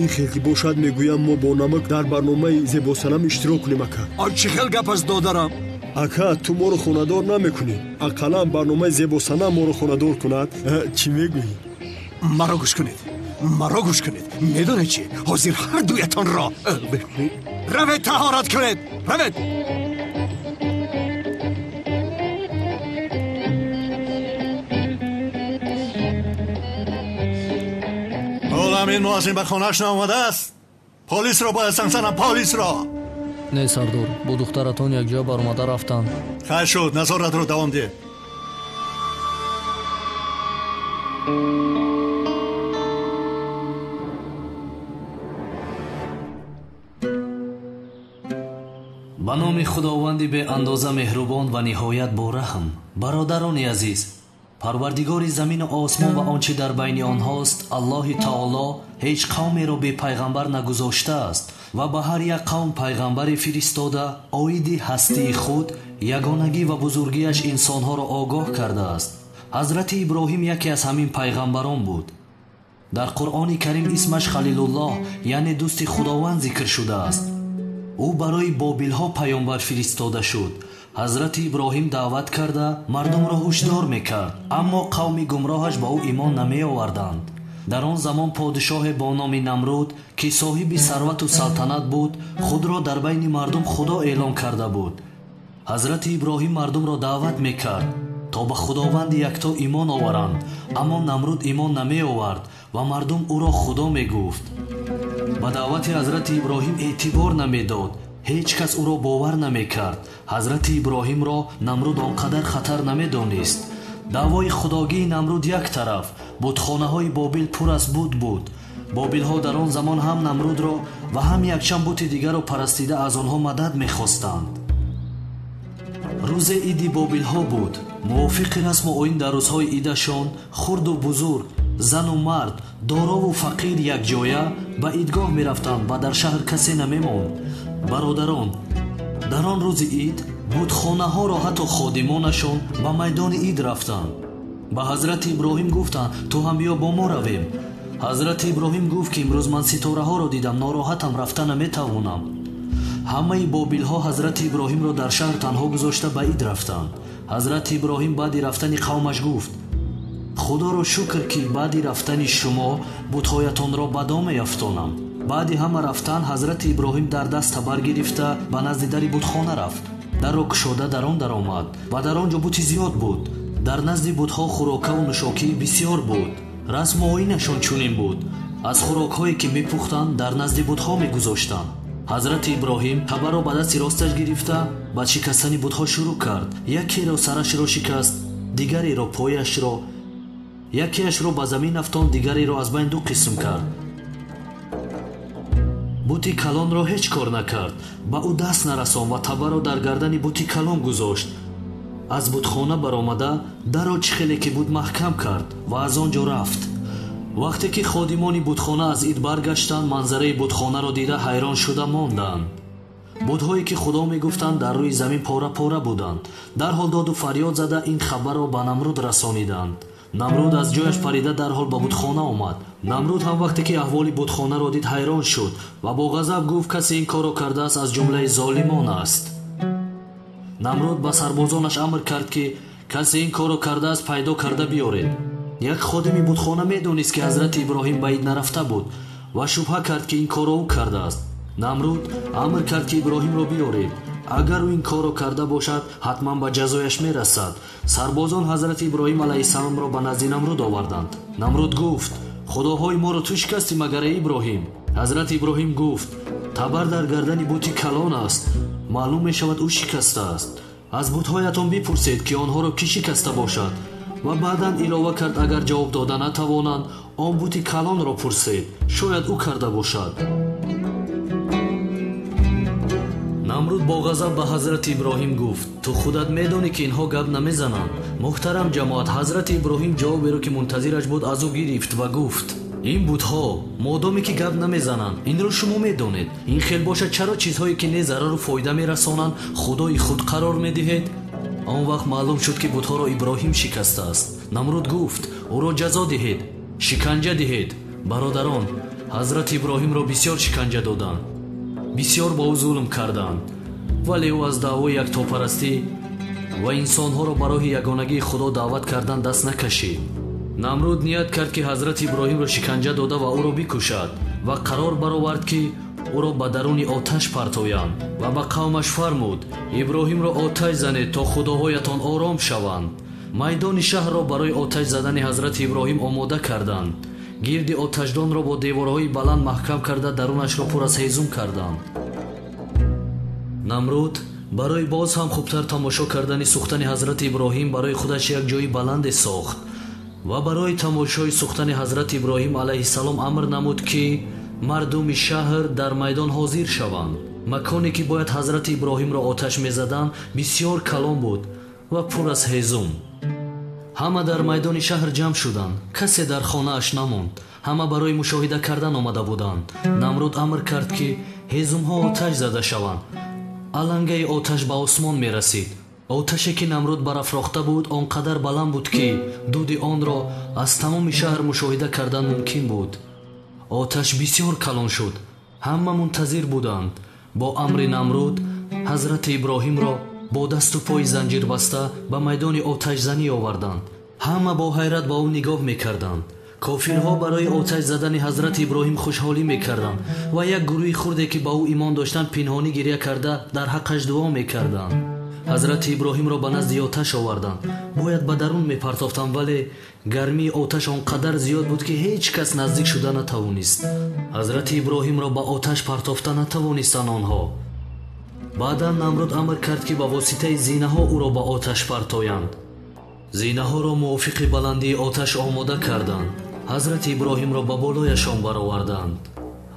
Ин хел ки бошад, мегӯям, мо бо намак дар барномаи Зебосанам иштирок кунем, ака. Он чӣ хел гап аст, додарам? Ака, ту моро хонадор намекунӣ. Ақаллан барномаи Зебосанам моро хонадор кунад. Чӣ мегӯӣ? Маро гӯш кунед, маро гӯш кунед. Медонед чӣ? Ҳозир ҳар дуятонро равед, таҳорат кунед, равед. Ҳолам ин муаззин ба хонааш наомадааст. Полисро бояд занг занам, полисро. Не, сардор, бо духтаратон якҷоя баромада рафтанд. Хайр шуд, назоратро давом деҳ. Ба номи Худованди беандоза меҳрубон ва ниҳоят бораҳм. Бародарони азиз, Парвардигори замину осмон ва он чӣ дар байни онҳост, Аллоҳи Таоло ҳеҷ қавмеро бепайғамбар нагузоштааст Ва ба ҳар як қавм пайғамбаре фиристода, оиди ҳастии худ, ягонагӣ ва бузургиаш инсонҳоро огоҳ кардааст. Ҳазрати Иброҳим яке аз ҳамин пайғамбарон буд. Дар Қуръони Карим исмаш Халилуллоҳ, яъне дӯсти Худованд зикр шудааст. Ӯ барои бобилҳо паёмбар фиристода шуд. Ҳазрати Иброҳим даъват карда мардумро ҳушдор мекард, аммо қавми гумроҳаш ба ӯ имон намеоварданд. Дар он замон подишоҳе бо номи Намруд, ки соҳиби сарвату салтанат буд, худро дар байни мардум худо эълон карда буд. Ҳазрати Иброҳим мардумро даъват мекард, то ба Худованди якто имон оваранд, аммо Намруд имон намеовард ва мардум ӯро худо мегуфт. Ба даъвати ҳазрати Иброҳим эътибор намедод, ҳеҷ кас ӯро бовар намекард. Ҳазрати Иброҳимро Намруд он қадар хатар намедонист. Даъвои худогии Намруд як тараф, бутхонаҳои Бобил пур аз бут буд. Бобилҳо дар он замон ҳам Намрудро ва ҳам якчанд бути дигарро парастида аз онҳо мадад мехостанд. Рӯзе иди бобилҳо буд. Мувофиқи расму оин дар рӯзҳои идашон хурду бузург, зану мард, дорову фақир якҷоя ба идгоҳ мерафтанд ва дар шаҳр касе намемонд. Бародарон, дар он рӯзи ид бутхонаҳоро ҳатто ходимонашон ба майдони ид рафтанд. Ба ҳазрати Иброҳим гуфтанд: ту ҳам биё бо мо равем. Ҳазрати Иброҳим гуфт, ки имрӯз ман ситораҳоро дидам, нороҳатам, рафта наметавонам. Ҳамаи бобилҳо ҳазрати Иброҳимро дар шаҳр танҳо гузошта ба ид рафтанд. Ҳазрати Иброҳим баъди рафтани қавмаш гуфт: худоро шукр, ки баъди рафтани шумо бутҳоятонро ба дом меафтонам. Баъди ҳама рафтан ҳазрати Иброҳим дар даст табар гирифта ба назди дари бутхона рафт. Дарро кушода дар он даромад ва дар он ҷо бути зиёд буд. Дар назди бутҳо хӯрокаву нӯшокии бисьёр буд. Расму оинашон чунин буд: аз хӯрокҳое ки мепухтанд дар назди бутҳо мегузоштанд. Ҳазрати Иброҳим табарро ба дасти росташ гирифта ба шикастани бутҳо шурӯъ кард. Якеро сарашро шикаст, дигареро пояшро, якеашро ба замин афтонд, дигареро аз байн ду қисм кард. Бути калонро ҳеҷ кор накард, ба ӯ даст нарасон ва табарро дар гардани бути калон гузошт. Аз бутхона баромада дарро чӣ хеле ки буд маҳкам кард ва аз он ҷо рафт. Вақте ки ходимони бутхона аз ид баргаштанд, манзараи бутхонаро дида ҳайрон шуда монданд. Бутҳое ки худо мегуфтанд дар рӯи замин пора-пора буданд. Дарҳол доду фарёд зада ин хабарро ба Намруд расониданд. Намруд аз ҷояш парида дарҳол ба бутхона омад. Намруд ҳам вақте ки аҳволи бутхонаро дид ҳайрон шуд ва бо ғазаб гуфт: касе ин корро кардааст аз ҷумлаи золимон аст. Намруд ба сарбозонаш амр кард, ки касе ин корро кардааст пайдо карда биёред. Як ходими бутхона медонист, ки ҳазрати Иброҳим ба ид нарафта буд ва шубҳа кард, ки ин корро ӯ кардааст. Намруд амр кард, ки Иброҳимро биёред. Агар ӯ ин корро карда бошад, ҳатман ба ҷазояш мерасад. Сарбозон ҳазрати Иброҳим алайҳиссаломро ба назди Намруд оварданд. Намруд гуфт: худоҳои моро ту шикастӣ магар, эй Иброҳим? Ҳазрати Иброҳим гуфт: табар дар гардани бути калон аст, маълум мешавад ӯ шикастааст. Аз бутҳоятон бипурсед, ки онҳоро кӣ шикаста бошад. Ва баъдан илова кард: агар ҷавоб дода натавонанд, он бути калонро пурсед, шояд ӯ карда бошад. Намруд бо ғазаб ба ҳазрати Иброҳим гуфт: ту худат медонӣ, ки инҳо гап намезананд. Муҳтарам ҷамоат, ҳазрати Иброҳим ҷавоберо, ки мунтазираш буд, аз ӯ гирифт ва гуфт: ин бутҳо модоме ки гап намезананд, инро шумо медонед. Ин хел бошад, чаро чизҳое ки не зарару фоида мерасонанд, худои худ қарор медиҳед? Он вақт маълум шуд, ки бутҳоро Иброҳим шикастааст. Намруд гуфт: ӯро ҷазо диҳед, шиканҷа диҳед. Бародарон, ҳазрати Иброҳимро бисёр шиканҷа доданд, бисёр ба ӯ зулм карданд, вале ӯ аз даъвои яктопарастӣ ва инсонҳоро ба роҳи ягонагии Худо даъват кардан даст накашид. Намруд ният кард, ки ҳазрати Иброҳимро шиканҷа дода ва ӯро бикушад ва қарор баровард, ки ӯро ба даруни оташ партоянд ва ба қавмаш фармуд: Иброҳимро оташ занед, то худоҳоятон ором шаванд. Майдони шаҳрро барои оташ задани ҳазрати Иброҳим омода карданд. Гирди оташдонро бо деворҳои баланд маҳкам карда дарунашро пур аз ҳезум карданд. Намруд барои боз ҳам хубтар тамошо кардани сӯхтани ҳазрати Иброҳим барои худаш як ҷои баланде сохт ва барои тамошои сӯхтани ҳазрати Иброҳим алайҳиссалом амр намуд, ки мардуми шаҳр дар майдон ҳозир шаванд. Маконе ки бояд ҳазрати Иброҳимро оташ мезаданд бисёр калон буд ва пур аз ҳезум. Ҳама дар майдони шаҳр ҷамъ шуданд, касе дар хонааш намонд. Ҳама барои мушоҳида кардан омада буданд. Намруд амр кард, ки Ҳезумҳо оташ зада шаванд. Алангаи оташ ба осмон мерасид. Оташе ки Намруд барафрохта буд, он қадар баланд буд, ки дуди онро аз тамоми шаҳр мушоҳида кардан мумкин буд. Оташ бисёр калон шуд. Ҳама мунтазир буданд. Бо амри Намруд ҳазрати Иброҳимро бо дасту пои занҷирбаста ба майдони оташзанӣ оварданд. Ҳама бо ҳайрат ба ӯ нигоҳ мекарданд. Кофирҳо барои оташ задани ҳазрати Иброҳим хушҳолӣ мекарданд ва як гурӯҳи хурде, ки ба ӯ имон доштанд, пинҳонӣ гиря карда дар ҳаққаш дуо мекарданд. Ҳазрати Иброҳимро ба назди оташ оварданд. Бояд ба дарун мепартофтанд, вале гармии оташ он қадар зиёд буд, ки ҳеҷ кас наздик шуда натавонист. Ҳазрати Иброҳимро ба оташ партофта натавонистанд онҳо. Баъдан Намруд амр кард, ки ба воситаи зинаҳо ӯро ба оташ партоянд. Зинаҳоро мувофиқи баландии оташ омода карданд. Ҳазрати Иброҳимро ба болояшон бароварданд.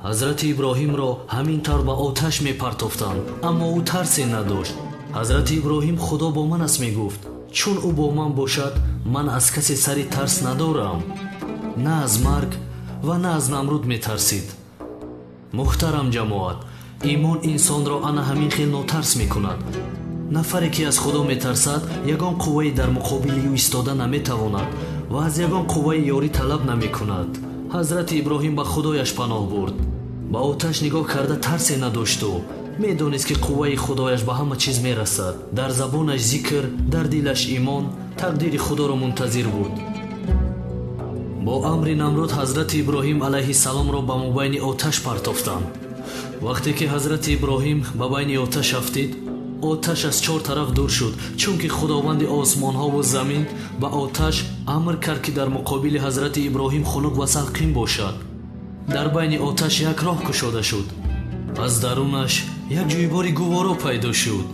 Ҳазрати Иброҳимро ҳамин тавр ба оташ мепартофтанд, аммо ӯ тарсе надошт. Ҳазрати Иброҳим «Худо бо ман аст» мегуфт. Чун ӯ бо ман бошад, ман аз касе сари тарс надорам. На аз марг ва на аз Намруд метарсид. Муҳтарам ҷамоат, имон инсонро ана ҳамин хел нотарс мекунад. Нафаре ки аз Худо метарсад, ягон қуввае дар муқобили ӯ истода наметавонад ва аз ягон қувваи ёрӣ талаб намекунад. Ҳазрати Иброҳим ба Худояш паноҳ бурд. Ба оташ нигоҳ карда тарсе надошту медонист, ки қувваи Худояш ба ҳама чиз мерасад. Дар забонаш зикр, дар дилаш имон, тақдири Худоро мунтазир буд. Бо амри Намруд ҳазрати Иброҳим алайҳиссаломро ба мобайни оташ партофтанд. Вақте ки ҳазрати Иброҳим ба байни оташ афтид, оташ аз чор тараф дур шуд, чунки Худованди осмонҳову замин ба оташ амр кард, ки дар муқобили ҳазрати Иброҳим хунук ва салқин бошад. Дар байни оташ як роҳ кушода шуд. Аз дарунаш як ҷӯйбори гуворо пайдо шуд.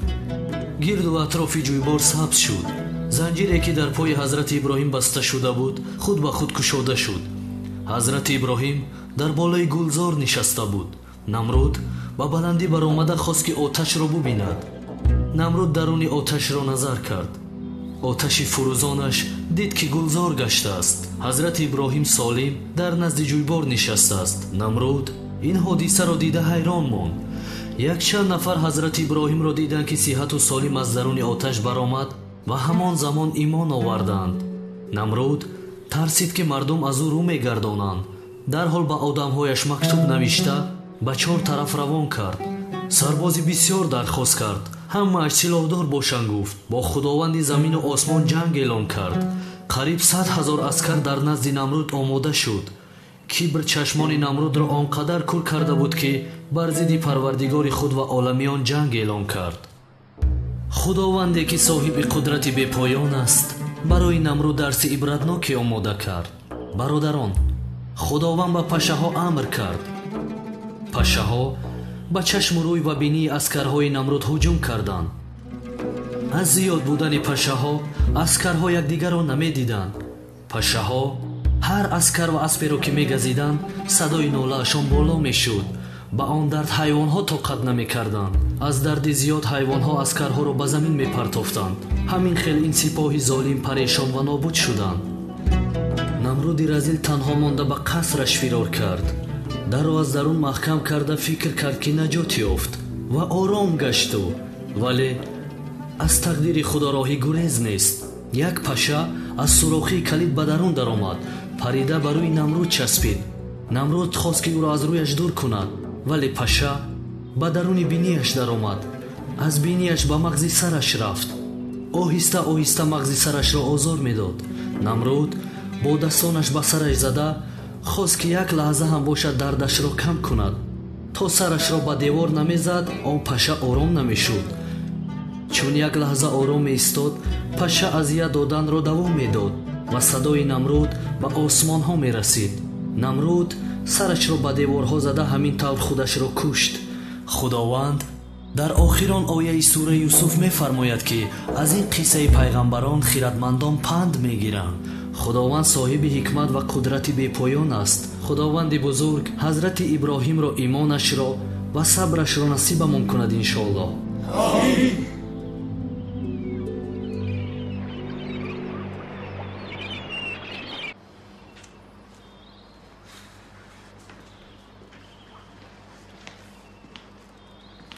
Гирду атрофи ҷӯйбор сабз шуд. Занҷире, ки дар пои ҳазрати Иброҳим баста шуда буд, худ ба худ кушода шуд. Ҳазрати Иброҳим дар болои гулзор нишаста буд. Намруд ба баландӣ баромада хост, ки оташро бубинад. Намруд даруни оташро назар кард. Оташи фурӯзонаш дид, ки гулзор гаштааст. Ҳазрати Иброҳим солим дар назди ҷӯйбор нишастааст. Намруд ин ҳодисаро дида ҳайрон монд. Якчанд нафар ҳазрати Иброҳимро диданд, ки сиҳату солим аз даруни оташ баромад ва ҳамон замон имон оварданд. Намруд тарсид, ки мардум аз ӯ рӯ мегардонанд. Дарҳол ба одамҳояш мактуб навишта ба чор тараф равон кард. Сарбози бисёр дархост кард. Ҳамааш силоҳдор бошанд, гуфт. Бо Худованди замину осмон ҷанг эълон кард. Қариб 100 000 аскар дар назди Намруд омода шуд. Кибр чашмони Намрудро он қадар кур карда буд, ки бар зидди Парвардигори худ ва оламиён ҷанг эълон кард. Худованде, ки соҳиби қудрати бепоён аст, барои Намруд дарси ибратноке омода кард. Бародарон, Худованд ба пашаҳо амр кард. Пашаҳо ба чашму рӯй ва бинии аскарҳои Намруд ҳуҷум карданд. Аз зиёд будани пашаҳо аскарҳо якдигарро намедиданд. Пашаҳо ҳар аскар ва асперо ки мегазиданд, садои нолаашон боло мешуд. Ба он дард ҳайвонҳо тоқат намекарданд. Аз дарди зиёд ҳайвонҳо аскарҳоро ба замин мепартофтанд. Ҳамин хел ин сипоҳи золим парешон ва нобуд шуданд. Намруди разил танҳо монда ба қасраш фирор кард. Дарро аз дарун маҳкам карда фикр кард, ки наҷот ёфт ва ором гашту, вале аз тақдири Худо роҳи гурез нест. Як паша аз сурохии калид ба дарун даромад, парида ба рӯи Намруд часпид. Намруд хост, ки ӯро аз рӯяш дур кунад, вале паша ба даруни бинияш даромад. Аз бинияш ба мағзи сараш рафт. Оҳиста оҳиста мағзи сарашро озор медод. Намруд бо дастонаш ба сараш зада хост, ки як лаҳза ҳам бошад дардашро кам кунад. То сарашро ба девор намезад, он паша ором намешуд. Чун як лаҳза ором меистод, паша азият доданро давом медод ва садои Намруд ба осмонҳо мерасид. Намруд сарашро ба деворҳо зада ҳамин тавр худашро кушт. Худованд дар охирон ояи сураи Юсуф мефармояд, ки аз ин қиссаи пайғамбарон хиратмандон панд мегиранд. Худованд соҳиби ҳикмат ва қудрати бепоён аст. Худованди бузург ҳазрати Иброҳимро имонашро ва сабрашро насибамон кунад, иншоаллоҳ. Омин.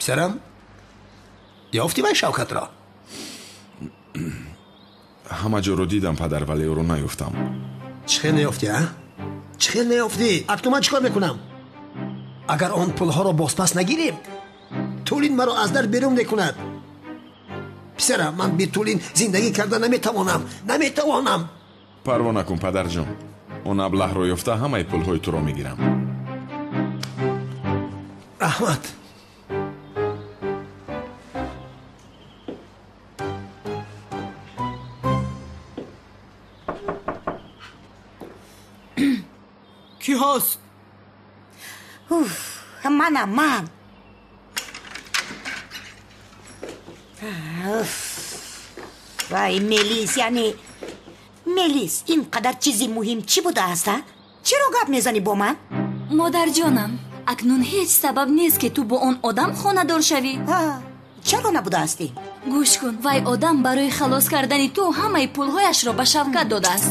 Писарам, ёфтӣ вай Шавкатро? Ҳама ҷоро дидам, падар, вале ӯро наёфтам. Чӣ хел наёфтӣ, а? Чӣ хел наёфтӣ? Акнун ман чӣ кор мекунам? Агар он пулҳоро бозпас нагирем, Тулин маро аз дар берун мекунад. Писарам, ман бе Тулин зиндагӣ карда наметавонам, наметавонам. Парво накун, падарҷон. Он аблаҳро ёфта ҳамаи пулҳои туро мегирам. Раҳмат. Кӣ ҳаст? Уф, манам, ман. Уф. Вай, Мелис, яъне Мелис, ин қадар чизи муҳим чӣ будааст, а? Чаро гап мезанӣ бо ман? Модарҷонам, акнун ҳеҷ сабаб нест, ки ту бо он одам хонадор шавӣ. Чаро набудаастӣ? Гӯш кун, вай одам барои халос кардани ту ҳамаи пулҳояшро ба Шавкат додааст.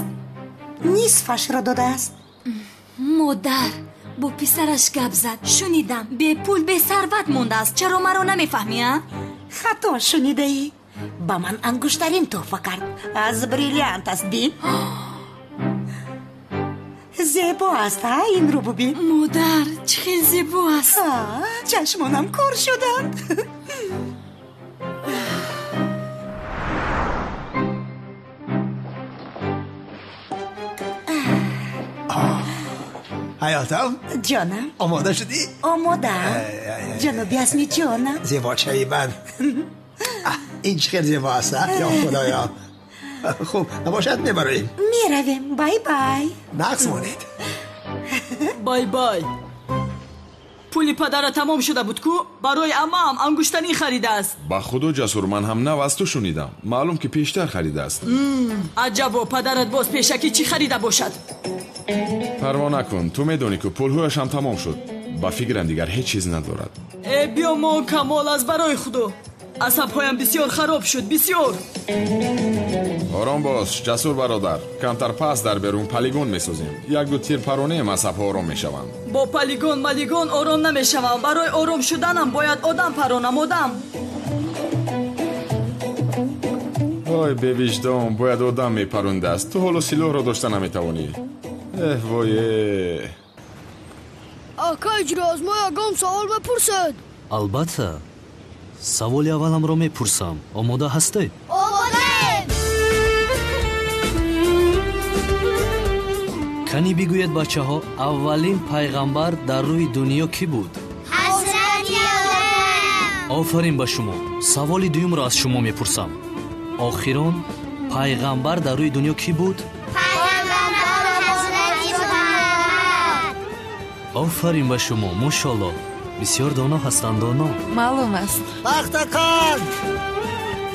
Нисфашро додааст. Модар бо писараш гап зад. Шунидам, бепул, бесарват мондааст. Чаро маро намефаҳмӣ, а? Хато шунидаӣ. Ба ман ангуштарин тӯҳфа кард. Аз бриллиант аст, бин. Зебо аст, а, инро бубин. Модар, чӣ хел зебо аст. Чашмонам кор шуданд. Ҳаётам? Ҷонам. Омода шудӣ? Омодаам. Ҷаноби Азми, ҷонам. Зебочаи ман. Ин чӣ хел зебо аст, а? Ё худоё. Хуб, набошад, мебароем. Меравем. Бай бай. Нақс монед. Бай бай. Пули падара тамом шуда буд ку? Барои амаам ангуштанин харидааст. Ба худо, Ҷасур, ман ҳам нав аз ту шунидам. Маълум ки пештар харидааст. Аҷабо, падарат боз пешакӣ чӣ харида бошад? Парво накун, ту медонӣ ку пулҳояш ҳам тамом шуд. Ба фикрам дигар ҳеҷ чиз надорад. Э, биё мон, Камол, аз барои худо. Асабҳоям бисёр хароб шуд, бисёр. Ором бош, Ҷасур бародар. Камтар пас дар берун полигон месозем. Як-ду тир паронем, асабҳо ором мешаванд. Бо полигон малигон ором намешавам. Барои ором шуданам бояд одам паронам, одам. Ой, бевиҷдон, бояд одам мепарондааст. Ту ҳоло силоҳро дошта наметавонӣ. Эҳ, вой. Ака, иҷро аз мо ягон савол мепурсед? Албатта. Саволи авваламро мепурсам. Омода ҳастед? Омодаем! Кани бигӯед, бачаҳо, аввалин пайғамбар дар рӯи дунё кӣ буд? Ҳазрати Одам! Офарин ба шумо. Саволи дуюмро аз шумо мепурсам. Охирон пайғамбар дар рӯи дунё кӣ буд? Пайғамбар Ҳазрати Муҳаммад! Офарин ба шумо, мошолло. Бисёр доно ҳастанд, доно. Маълум аст. Пахтакан!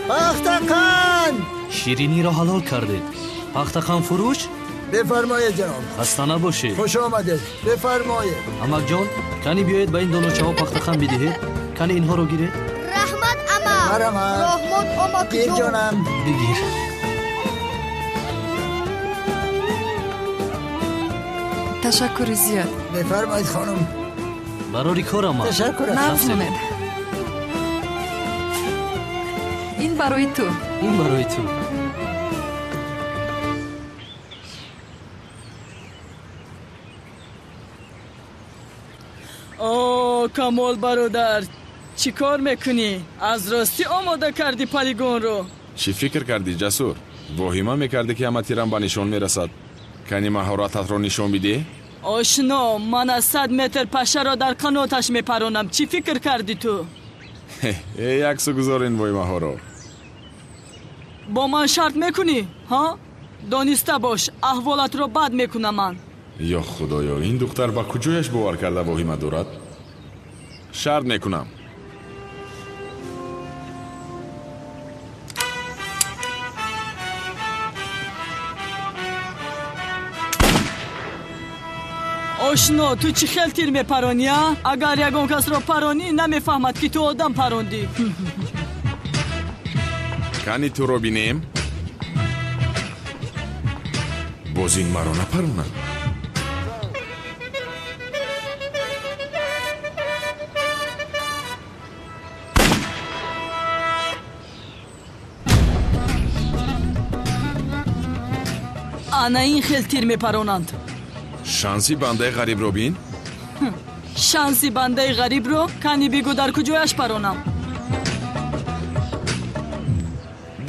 Пахтакан! Шириниро ҳалол кардед. Пахтакан фурӯш? Бифармоед, ҷаноб. Хаста набошед. Хуш омадед. Бифармоед. Амакҷон, кани биёед ба ин доночаҳо пахтахан бидиҳед. Кани инҳоро гиред. Раҳмат, амак. Марҳамат. Раҳмат, амакҷон. Гир, ҷонам. Бигир. Ташаккури зиёд. Бифармоед, хонум. Барори кор, амак. Ташаккур. Нағз монед. Ин барои ту. Ин барои ту. О, Камол бародар, чӣ кор мекунӣ? Аз ростӣ омода кардӣ полигонро? Чӣ фикр кардӣ, Ҷасур? Воҳима мекардӣ, ки ҳама тирам ба нишон мерасад. Кани маҳорататро нишон бидеҳ? Ошно, ман аз 100 метр пашаро дар қаноташ мепаронам. Чӣ фикр кардӣ ту? Э, яксу гузор ин воҳимаҳоро. Бо ман шарт мекунӣ, ҳа? Дониста бош, аҳволатро бад мекунам ман. Ё худоё, ин духтар ба куҷояш бовар карда воҳима дорад? Шарт мекунам. Ошно, ту чӣ хел тир мепаронӣ, а? Агар ягон касро паронӣ, намефаҳмад, ки ту одам парондӣ. Кани туро бинем? Боз ин маро напаронад. Ана ин хел тир мепаронанд. Шанси бандаи ғарибро бин. Шанси бандаи ғарибро кани бигӯ дар куҷояш паронам?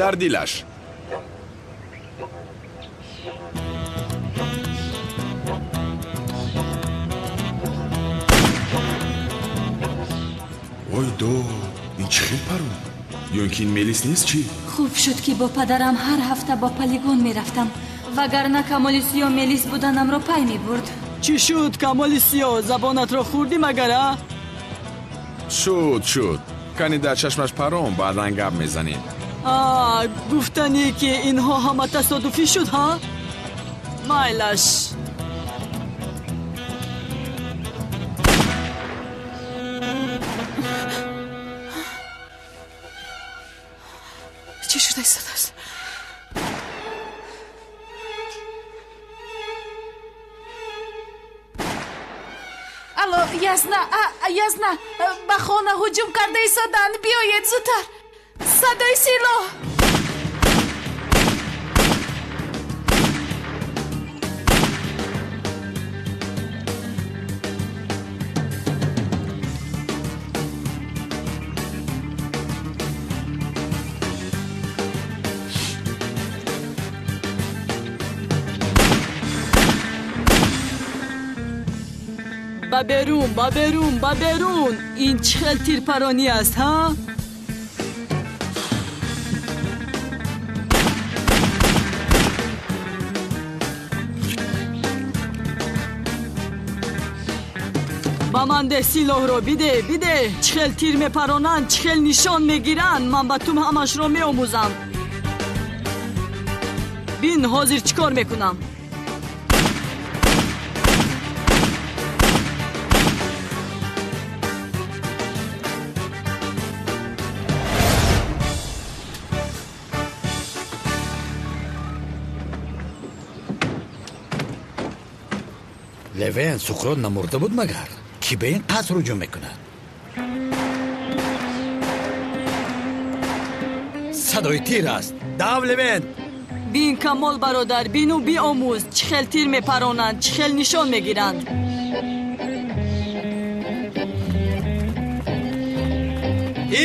Дар дилаш. Ой до, ин чӣ хел парон? Ё ин ки ин мелис нест чӣ? Хуб шуд, ки бо падарам ҳар ҳафта ба полигон мерафтам, вагарна Камоли Сиё мелис буданамро пай мебурд. Чӣ шуд, Камоли Сиё? Забонатро хӯрдӣ магар, а? Шуд, шуд. Кани дар чашмаш парон, баъдан гап мезанем. А, гуфтанӣ ки инҳо ҳама тасодуфӣ шуд, ҳа? Майлаш. Чӣ шуда истодааст? Алло, Ясна, Ясна, ба хона ҳуҷум карда истоданд. Биёед зудтар. Садои силоҳ. Ба берун, ба берун, ба берун! Ин чӣ хел тирпаронӣ аст, ҳа? Ба ман деҳ силоҳро, биде, биде! Чӣ хел тир мепаронанд, чӣ хел нишон мегиранд, ман ба ту ҳамашро меомӯзам. Бин, ҳозир чӣ кор мекунам. Левен Суқрот намурда буд магар? Ки ба ин қаср ҳуҷум мекунад? Садои тир аст. Дав, Левен! Бин, Камол бародар, бину биомӯз, чӣ хел тир мепаронанд, чӣ хел нишон мегиранд.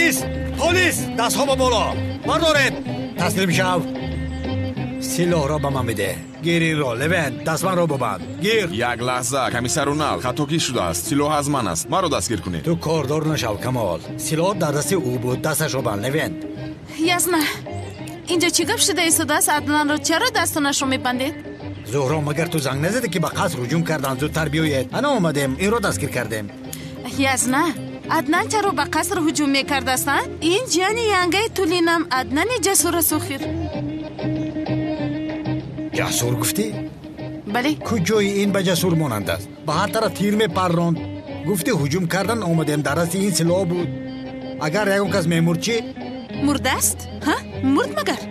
Ист! Полис! Дастҳо ба боло! Бардоред! Таслим шав! Силоҳро ба ман бидеҳ. Гир инро, Левен, дастманро бубанд. Гир! Як лаҳза, комиссар Унал, хатокӣ шудааст. Силоҳ аз ман аст. Маро дастгир кунед. Ту кордор нашав, Камол. Силоҳ дар дасти ӯ буд. Дасташро банд, Левен. Ясна, инҷо чӣ гап шуда истодааст? Аднанро чаро дастонашро мебандед? Зуҳро, магар ту занг назадӣ, ки ба қаср ҳуҷум карданд? Зудтар биёед. Ана омадем, инро дастгир кардем. Ясна, Аднан чаро ба қаср ҳуҷум мекардааст, а? Ин ҷияни янгаи Тулинам, Аднани ҷасур аст охир. Ҷасур гуфтӣ? Бале. Куҷои ин ба ҷасур монанд аст? Ба ҳар тараф тир мепарронд. Гуфтӣ ҳуҷум кардан омадем, дар дасти ин силоҳ буд. Агар ягон кас мемурд чӣ? Мурдааст? Ҳа? Мурд магар?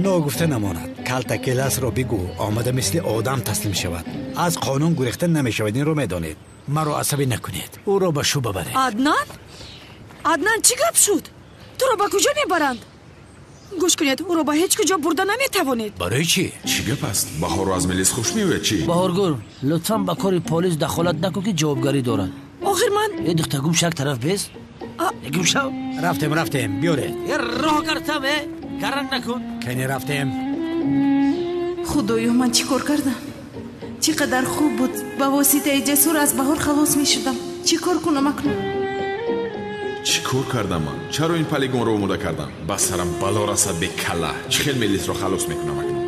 Ногуфта намонад. Калтакеласро бигӯ, омада мисли одам таслим шавад. Аз қонун гурехта намешавад, инро медонед. Маро асабӣ накунед. Ӯро ба шӯъба баред. Аднан? Аднан, чӣ гап шуд? Туро ба куҷо мебаранд? Гӯш кунед, ӯро ба ҳеҷ куҷо бурда наметавонед. Барои чӣ? Чӣ гап аст? Баҳорро аз милис хуш меояд чӣ? Баҳоргул, лутфан ба кори полис дахолат накун, ки ҷавобгарӣ дорад. Охир ман э духта, гум шак тараф бес. Гум шав. Рафтем, рафтем, биёред. Э роҳ картам, э гаранг накун. Кани рафтем. Худоё, ман чӣ кор кардам? Чӣ қадар хуб буд, ба воситаи ҷасур аз баҳор халос мешудам. Чӣ кор кунам акнун? Чӣ кор кардам ман? Чаро ин полигонро омода кардам? Ба сарам бало расад бекалла. Чӣ хел мелисро халос мекунам акнун?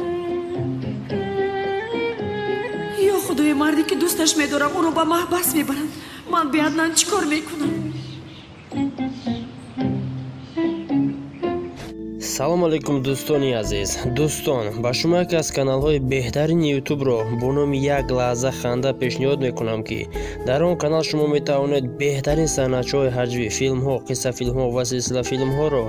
Ё худои, марде ки дӯсташ медорам, ӯро ба маҳбас мебаранд. Ман бе Аднан чӣ кор мекунам? Салом алейкум, дӯстони азиз. Дӯстон, ба шумо яке аз каналҳои беҳтарини ютубро бо номи Як лаҳза ханда пешниҳод мекунам, ки дар он канал шумо метавонед беҳтарин санъатчаҳои ҳаҷвӣ, филмҳо, қиссафилмҳо ва силсилафилмҳоро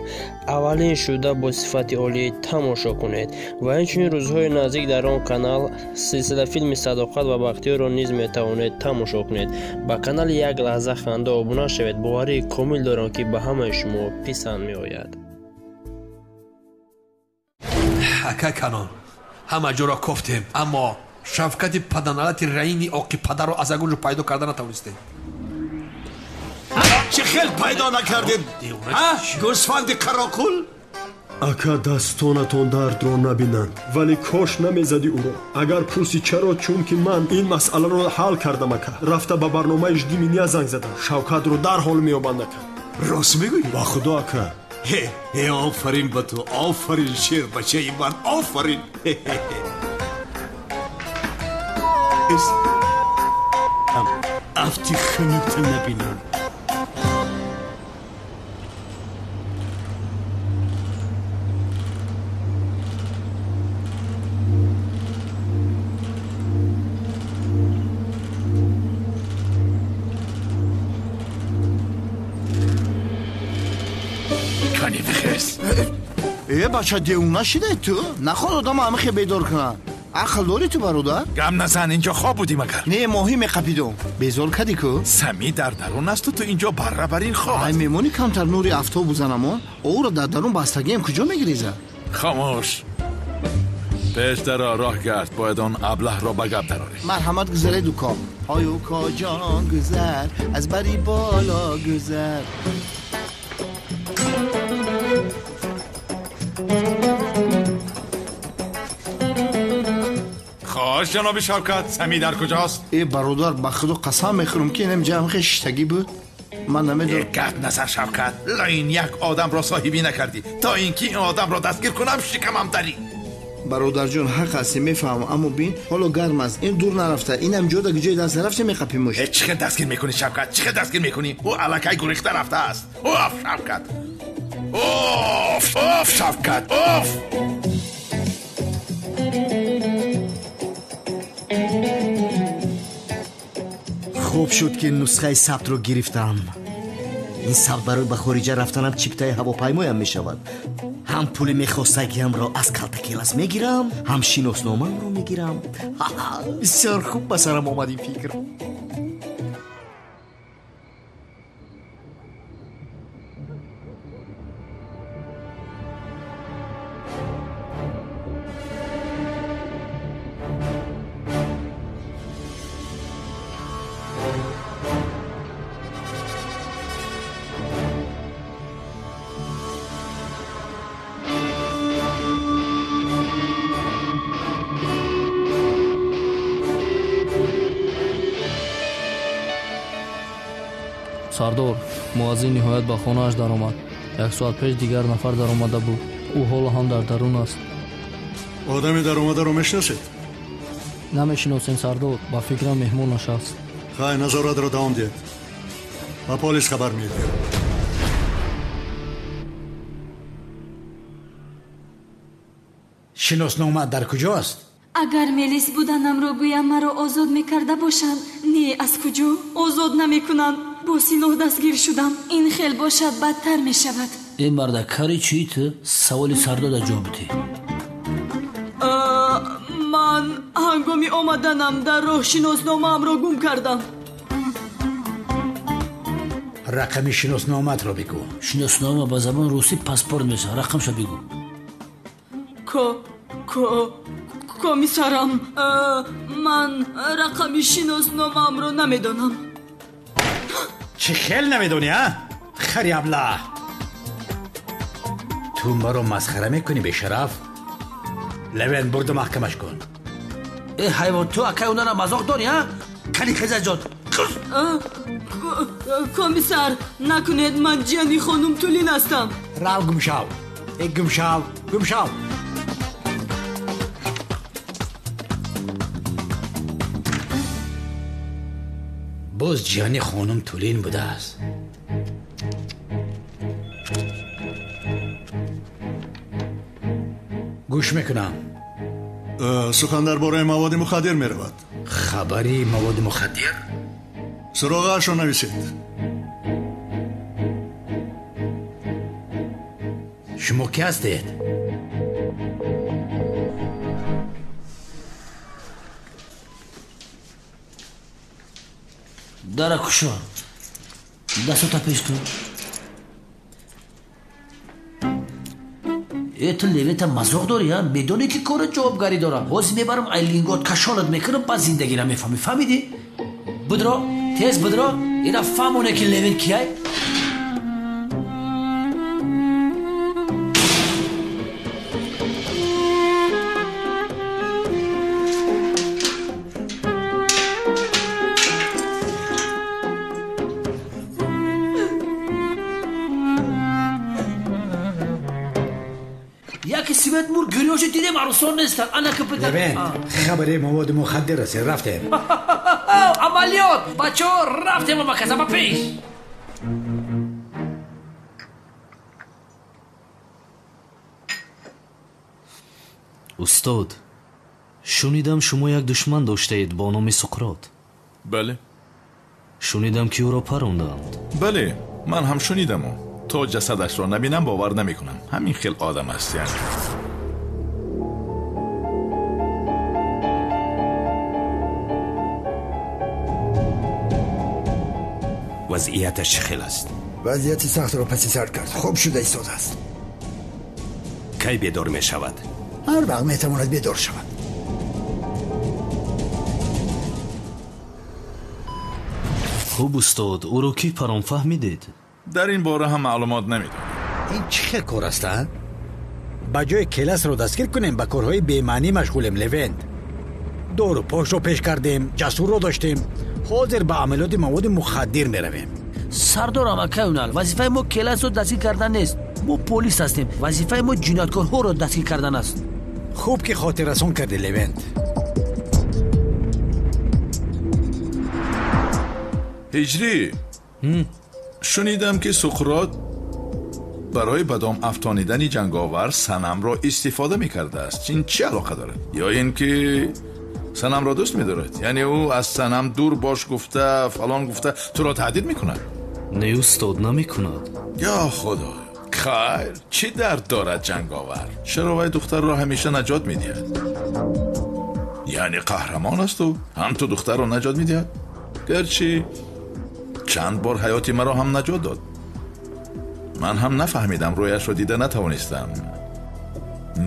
аввалин шуда бо сифати олӣ тамошо кунед. Ва инчунин рӯзҳои наздик дар он канал силсилафилми Садоқат ва Бахтиёрро низ метавонед тамошо кунед. Ба канали Як лаҳза ханда обуна шавед. Боварии комил дорам, ки ба ҳамаи шумо писанд меояд. Ака Канон, Ҳама ҷоро кофтем, аммо Шавкати паданалати раини оқи падарро аз ягон ҷо пайдо карда натавонистем. Чӣ хел пайдо накардед? Гӯсфанди қароқул? Ака, дастонатон дардро набинанд, вале кош намезадӣ ӯро. Агар пурсӣ чаро, чунки ман ин масъаларо ҳал кардам, ака. Рафта ба барномаи «Жди меня» занг задам. Шавкатро дарҳол меёбанд, ака. Рост мегӯӣ? Ба худо, ака. Ҳе, офарин ба ту, офарин, шербачаи ман, офарин. Афти хунукта набинанд. Э, бача, девона шидай ту? Наход одама ҳамихе бедор кунад. Ақл дорӣ ту, бародар? Гам назан, инҷо хоб будӣ магар? Не, моҳӣ меқапидом. Безор кадӣ ку? Сами дар дарун асту, ту инҷо барра бар ин хоб. Ай, мемонӣ камтар нури афтоб бузанамон? Ӯро дар дарун бастагиам куҷо мегиреза? Хомӯш. Пеш даро, роҳ гард, бояд он аблаҳро ба гап дарорӣ. Марҳамат, гузаред, уко. Ой, уко ҷон, гузар, аз бари боло гузар. Хош, ҷаноби Шавкат, Сами дар куҷост? Э, бародар, ба худо қасам мехӯрам, ки инам ҷамъ шиштагӣ буд. Ман намедонам. Гап назар, Шавкат, лайн як одамро соҳибӣ накардӣ. То ин ки ин одамро дастгир кунам, шикамам дарӣ. Бародарҷон, ҳақ ҳастӣ, мефаҳмам, аммо бин, ҳоло гарм аст, ин дур нарафта, инам ҷода ҷои даст нарафта меқапимуш. Чӣ хел дастгир мекунӣ, Шавкат? Чӣ хел дастгир мекунӣ? Ӯ аллакай гурехта рафтааст. Оф, Шавкат! Оф, оф, Шавкат, оф! Хуб шуд, ки нусхаи сабтро гирифтам. Ин сабт барои ба хориҷа рафтанам чиптаи ҳавопаймоям мешавад. Ҳам пули мехостагиамро аз калтакелас мегирам, ҳам шиносномаамро мегирам. Бисёр хуб ба сарам омад ин фикр. Сардор, муаззин ниҳоят ба хонааш даромад. Як соат пеш дигар нафар даромада буд. Ӯ ҳоло ҳам дар дарун аст. Одами даромадаро мешиносед? Намешиносем, сардор. Ба фикрам, меҳмонаш аст. Хай, назоратро давом диҳед. Ба полис хабар медиҳем. Шиносномаат дар куҷост? Агар мелис буданамро гӯям, маро озод мекарда бошанд. Не, аз куҷо? Озод намекунанд. Бо силоҳ дастгир шудам. Ин хел бошад, бадтар мешавад. Э, марда, кари чӣ ту? Саволи сардода ҷавоб бидеҳ. Ман ҳангоми омаданам дар роҳ шиносномаамро гум кардам. Рақами шиносномаатро бигӯ. Шиноснома ба забони русӣ паспорт мешавад. Рақамша бигӯ. Комиссарам, ман рақами шиносномаамро намедонам. Чӣ хел намедонӣ, а? Хари аблаҳ! Ту маро масхара мекунӣ, бешараф? Левен, бурда маҳкамаш кун. Э, ҳайвон, ту акай онара мазоқ дорӣ, а? Кани хезаҷон. Комиссар, накунед, ман ҷияни хонум Тулин ҳастам. Рав, гумшав. Э, гумшав, гумшав. Боз ҷияни хонум Тулин будааст. Гӯш мекунам. Сухан дар бораи маводи мухаддир меравад. Хабари маводи мухаддир? Суроғаашро нависед. Шумо ки ҳастед? Дара кушо, дастото пеш кун. Э, ту Левента мазоқ дорӣ, а? Медонӣ ки корат ҷавобгарӣ дорад. Ҳозир мебарам, ай лингот кашолат мекунам, баъд зиндагиро мефаҳмӣ. Фаҳмидӣ? Будро, тез будро, ина фаҳмоне ки Левент кияй. Яки свет мур гирёши дидем, арӯсон нестанд. Ана ки буда. Левент, хабари маводи мухаддир расид, рафтем. Амалиёт, бачаҳо, рафтем амаказа ба пеш. Устод, шунидам шумо як душман доштаед бо номи Суқрот. Бале. Шунидам ки ӯро паронданд. Бале, ман ҳам шунидаму. То ҷасадашро набинам бовар намекунам. Ҳамин хел одам аст яъне. Вазъияташ чӣ хел аст? Вазъияти сахтро паси сар кард. Хуб шуда истодааст. Кай бедор мешавад? Ҳар вақт метавонад бедор шавад. Хуб, устод, ӯро кӣ парон фаҳмидед? Дар ин бора ҳам маълумот намедонам. Ин чӣ хел кор аст, а? Ба ҷои Келасро дастгир кунем, ба корҳои бемаънӣ машғулем, Левент. Дору пошро пеш кардем, ҷасурро доштем. Ҳозир ба амалиёти маводи мухаддир меравем. Сардорам, акай Унал, вазифаи мо Келасро дастгир кардан нест. Мо полис ҳастем. Вазифаи мо ҷинояткорҳоро дастгир кардан аст. Хуб ки хотиррасон кардӣ, Левент. Ҳиҷрӣ, шунидам ки Суқрот барои ба дом афтонидани ҷанговар Санамро истифода мекардааст. Ин чӣ алоқа дорад? Ё ин ки Санамро дӯст медорад? Яъне ӯ аз Санам дур бош гуфта, фалон гуфта туро таҳдид мекунад? Не, устод, намекунад. Ё худо, хайр, чӣ дард дорад ҷанговар? Чаро вай духтарро ҳамеша наҷот медиҳад? Яъне қаҳрамон аст ӯ, ҳам ту духтарро наҷот медиҳад? Гарчи чанд бор ҳаёти маро ҳам наҷот дод. Ман ҳам нафаҳмидам, рӯяшро дида натавонистам,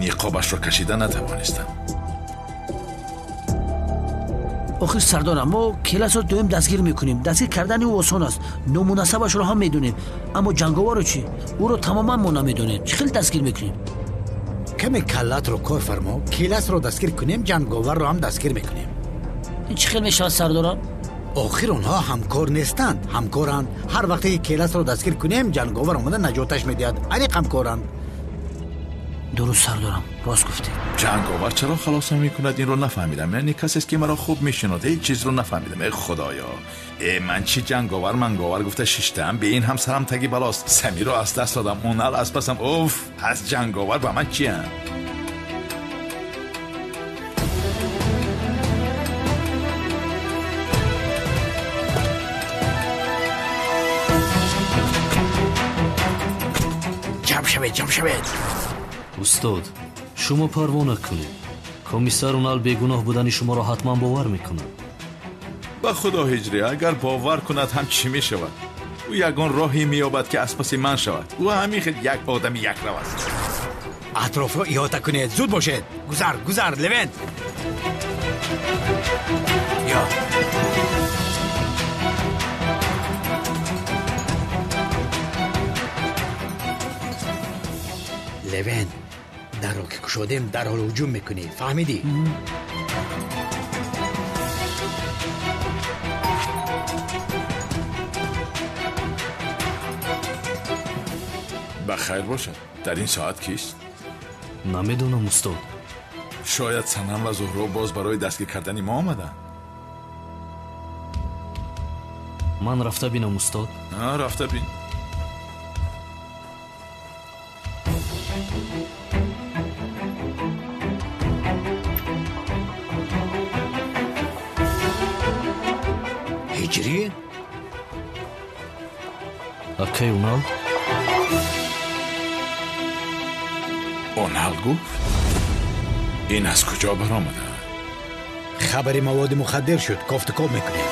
ниқобашро кашида натавонистам. Охир сардорам, мо Келасро доим дастгир мекунем. Дастгир кардани ӯ осон аст, номунасабашро ҳам медонем. Аммо ҷанговарро чӣ? Ӯро тамоман мо намедонем. Чӣ хел дастгир мекунем? Каме каллатро кор фармо. Келасро дастгир кунем, ҷанговарро ҳам дастгир мекунем. Ин чӣ хел мешавад, сардорам? Охир онҳо ҳамкор нестанд, ҳамкоранд. Ҳар вақте ки Келасро дастгир кунем, ҷанговар омада наҷоташ медиҳад. Аниқ ҳамкоранд. Дуруст, сардорам, рост гуфтед. Ҷанговар чаро халосам мекунад, инро нафаҳмидам. Яъне касест ки маро хуб мешинод, ҳеҷ чизро нафаҳмидам. Э худоё, э ман чӣ ҷанговар манговар гуфта шиштаам, бе ин ҳам сарам таги балост. Самиро аз даст додам, Унал аз пасам. Уф, аз ҷанговар ба ман чиям? Ҷамъ шавед, ҷамъ шавед. Устод, шумо парво накунед. Комиссар Унал бегуноҳ будани шуморо ҳатман бовар мекунад. Ба худо, Ҳиҷрӣ, агар бовар кунад ҳам чӣ мешавад? Ӯ ягон роҳе меёбад ки аз паси ман шавад. Ӯ ҳамин хел як одами якрав аст. Атрофро иҳота кунед, зуд бошед. Гузар, гузар, Левент. Ё. Левент, дарро ки кушодем, дарҳол ҳуҷум мекунӣ. Фаҳмидӣ? Ба хайр бошад. Дар ин соат кист? Намедонам, устод. Шояд Санам ва Зуҳро боз барои дастгир кардани мо омаданд. Ман рафта бинам, устод? Рафта бин. Ҳиҷрӣ? Акай Унал? Унал гуфт? Ин аз куҷо баромада? Хабари маводи мухаддир шуд, кофтукоб мекунем.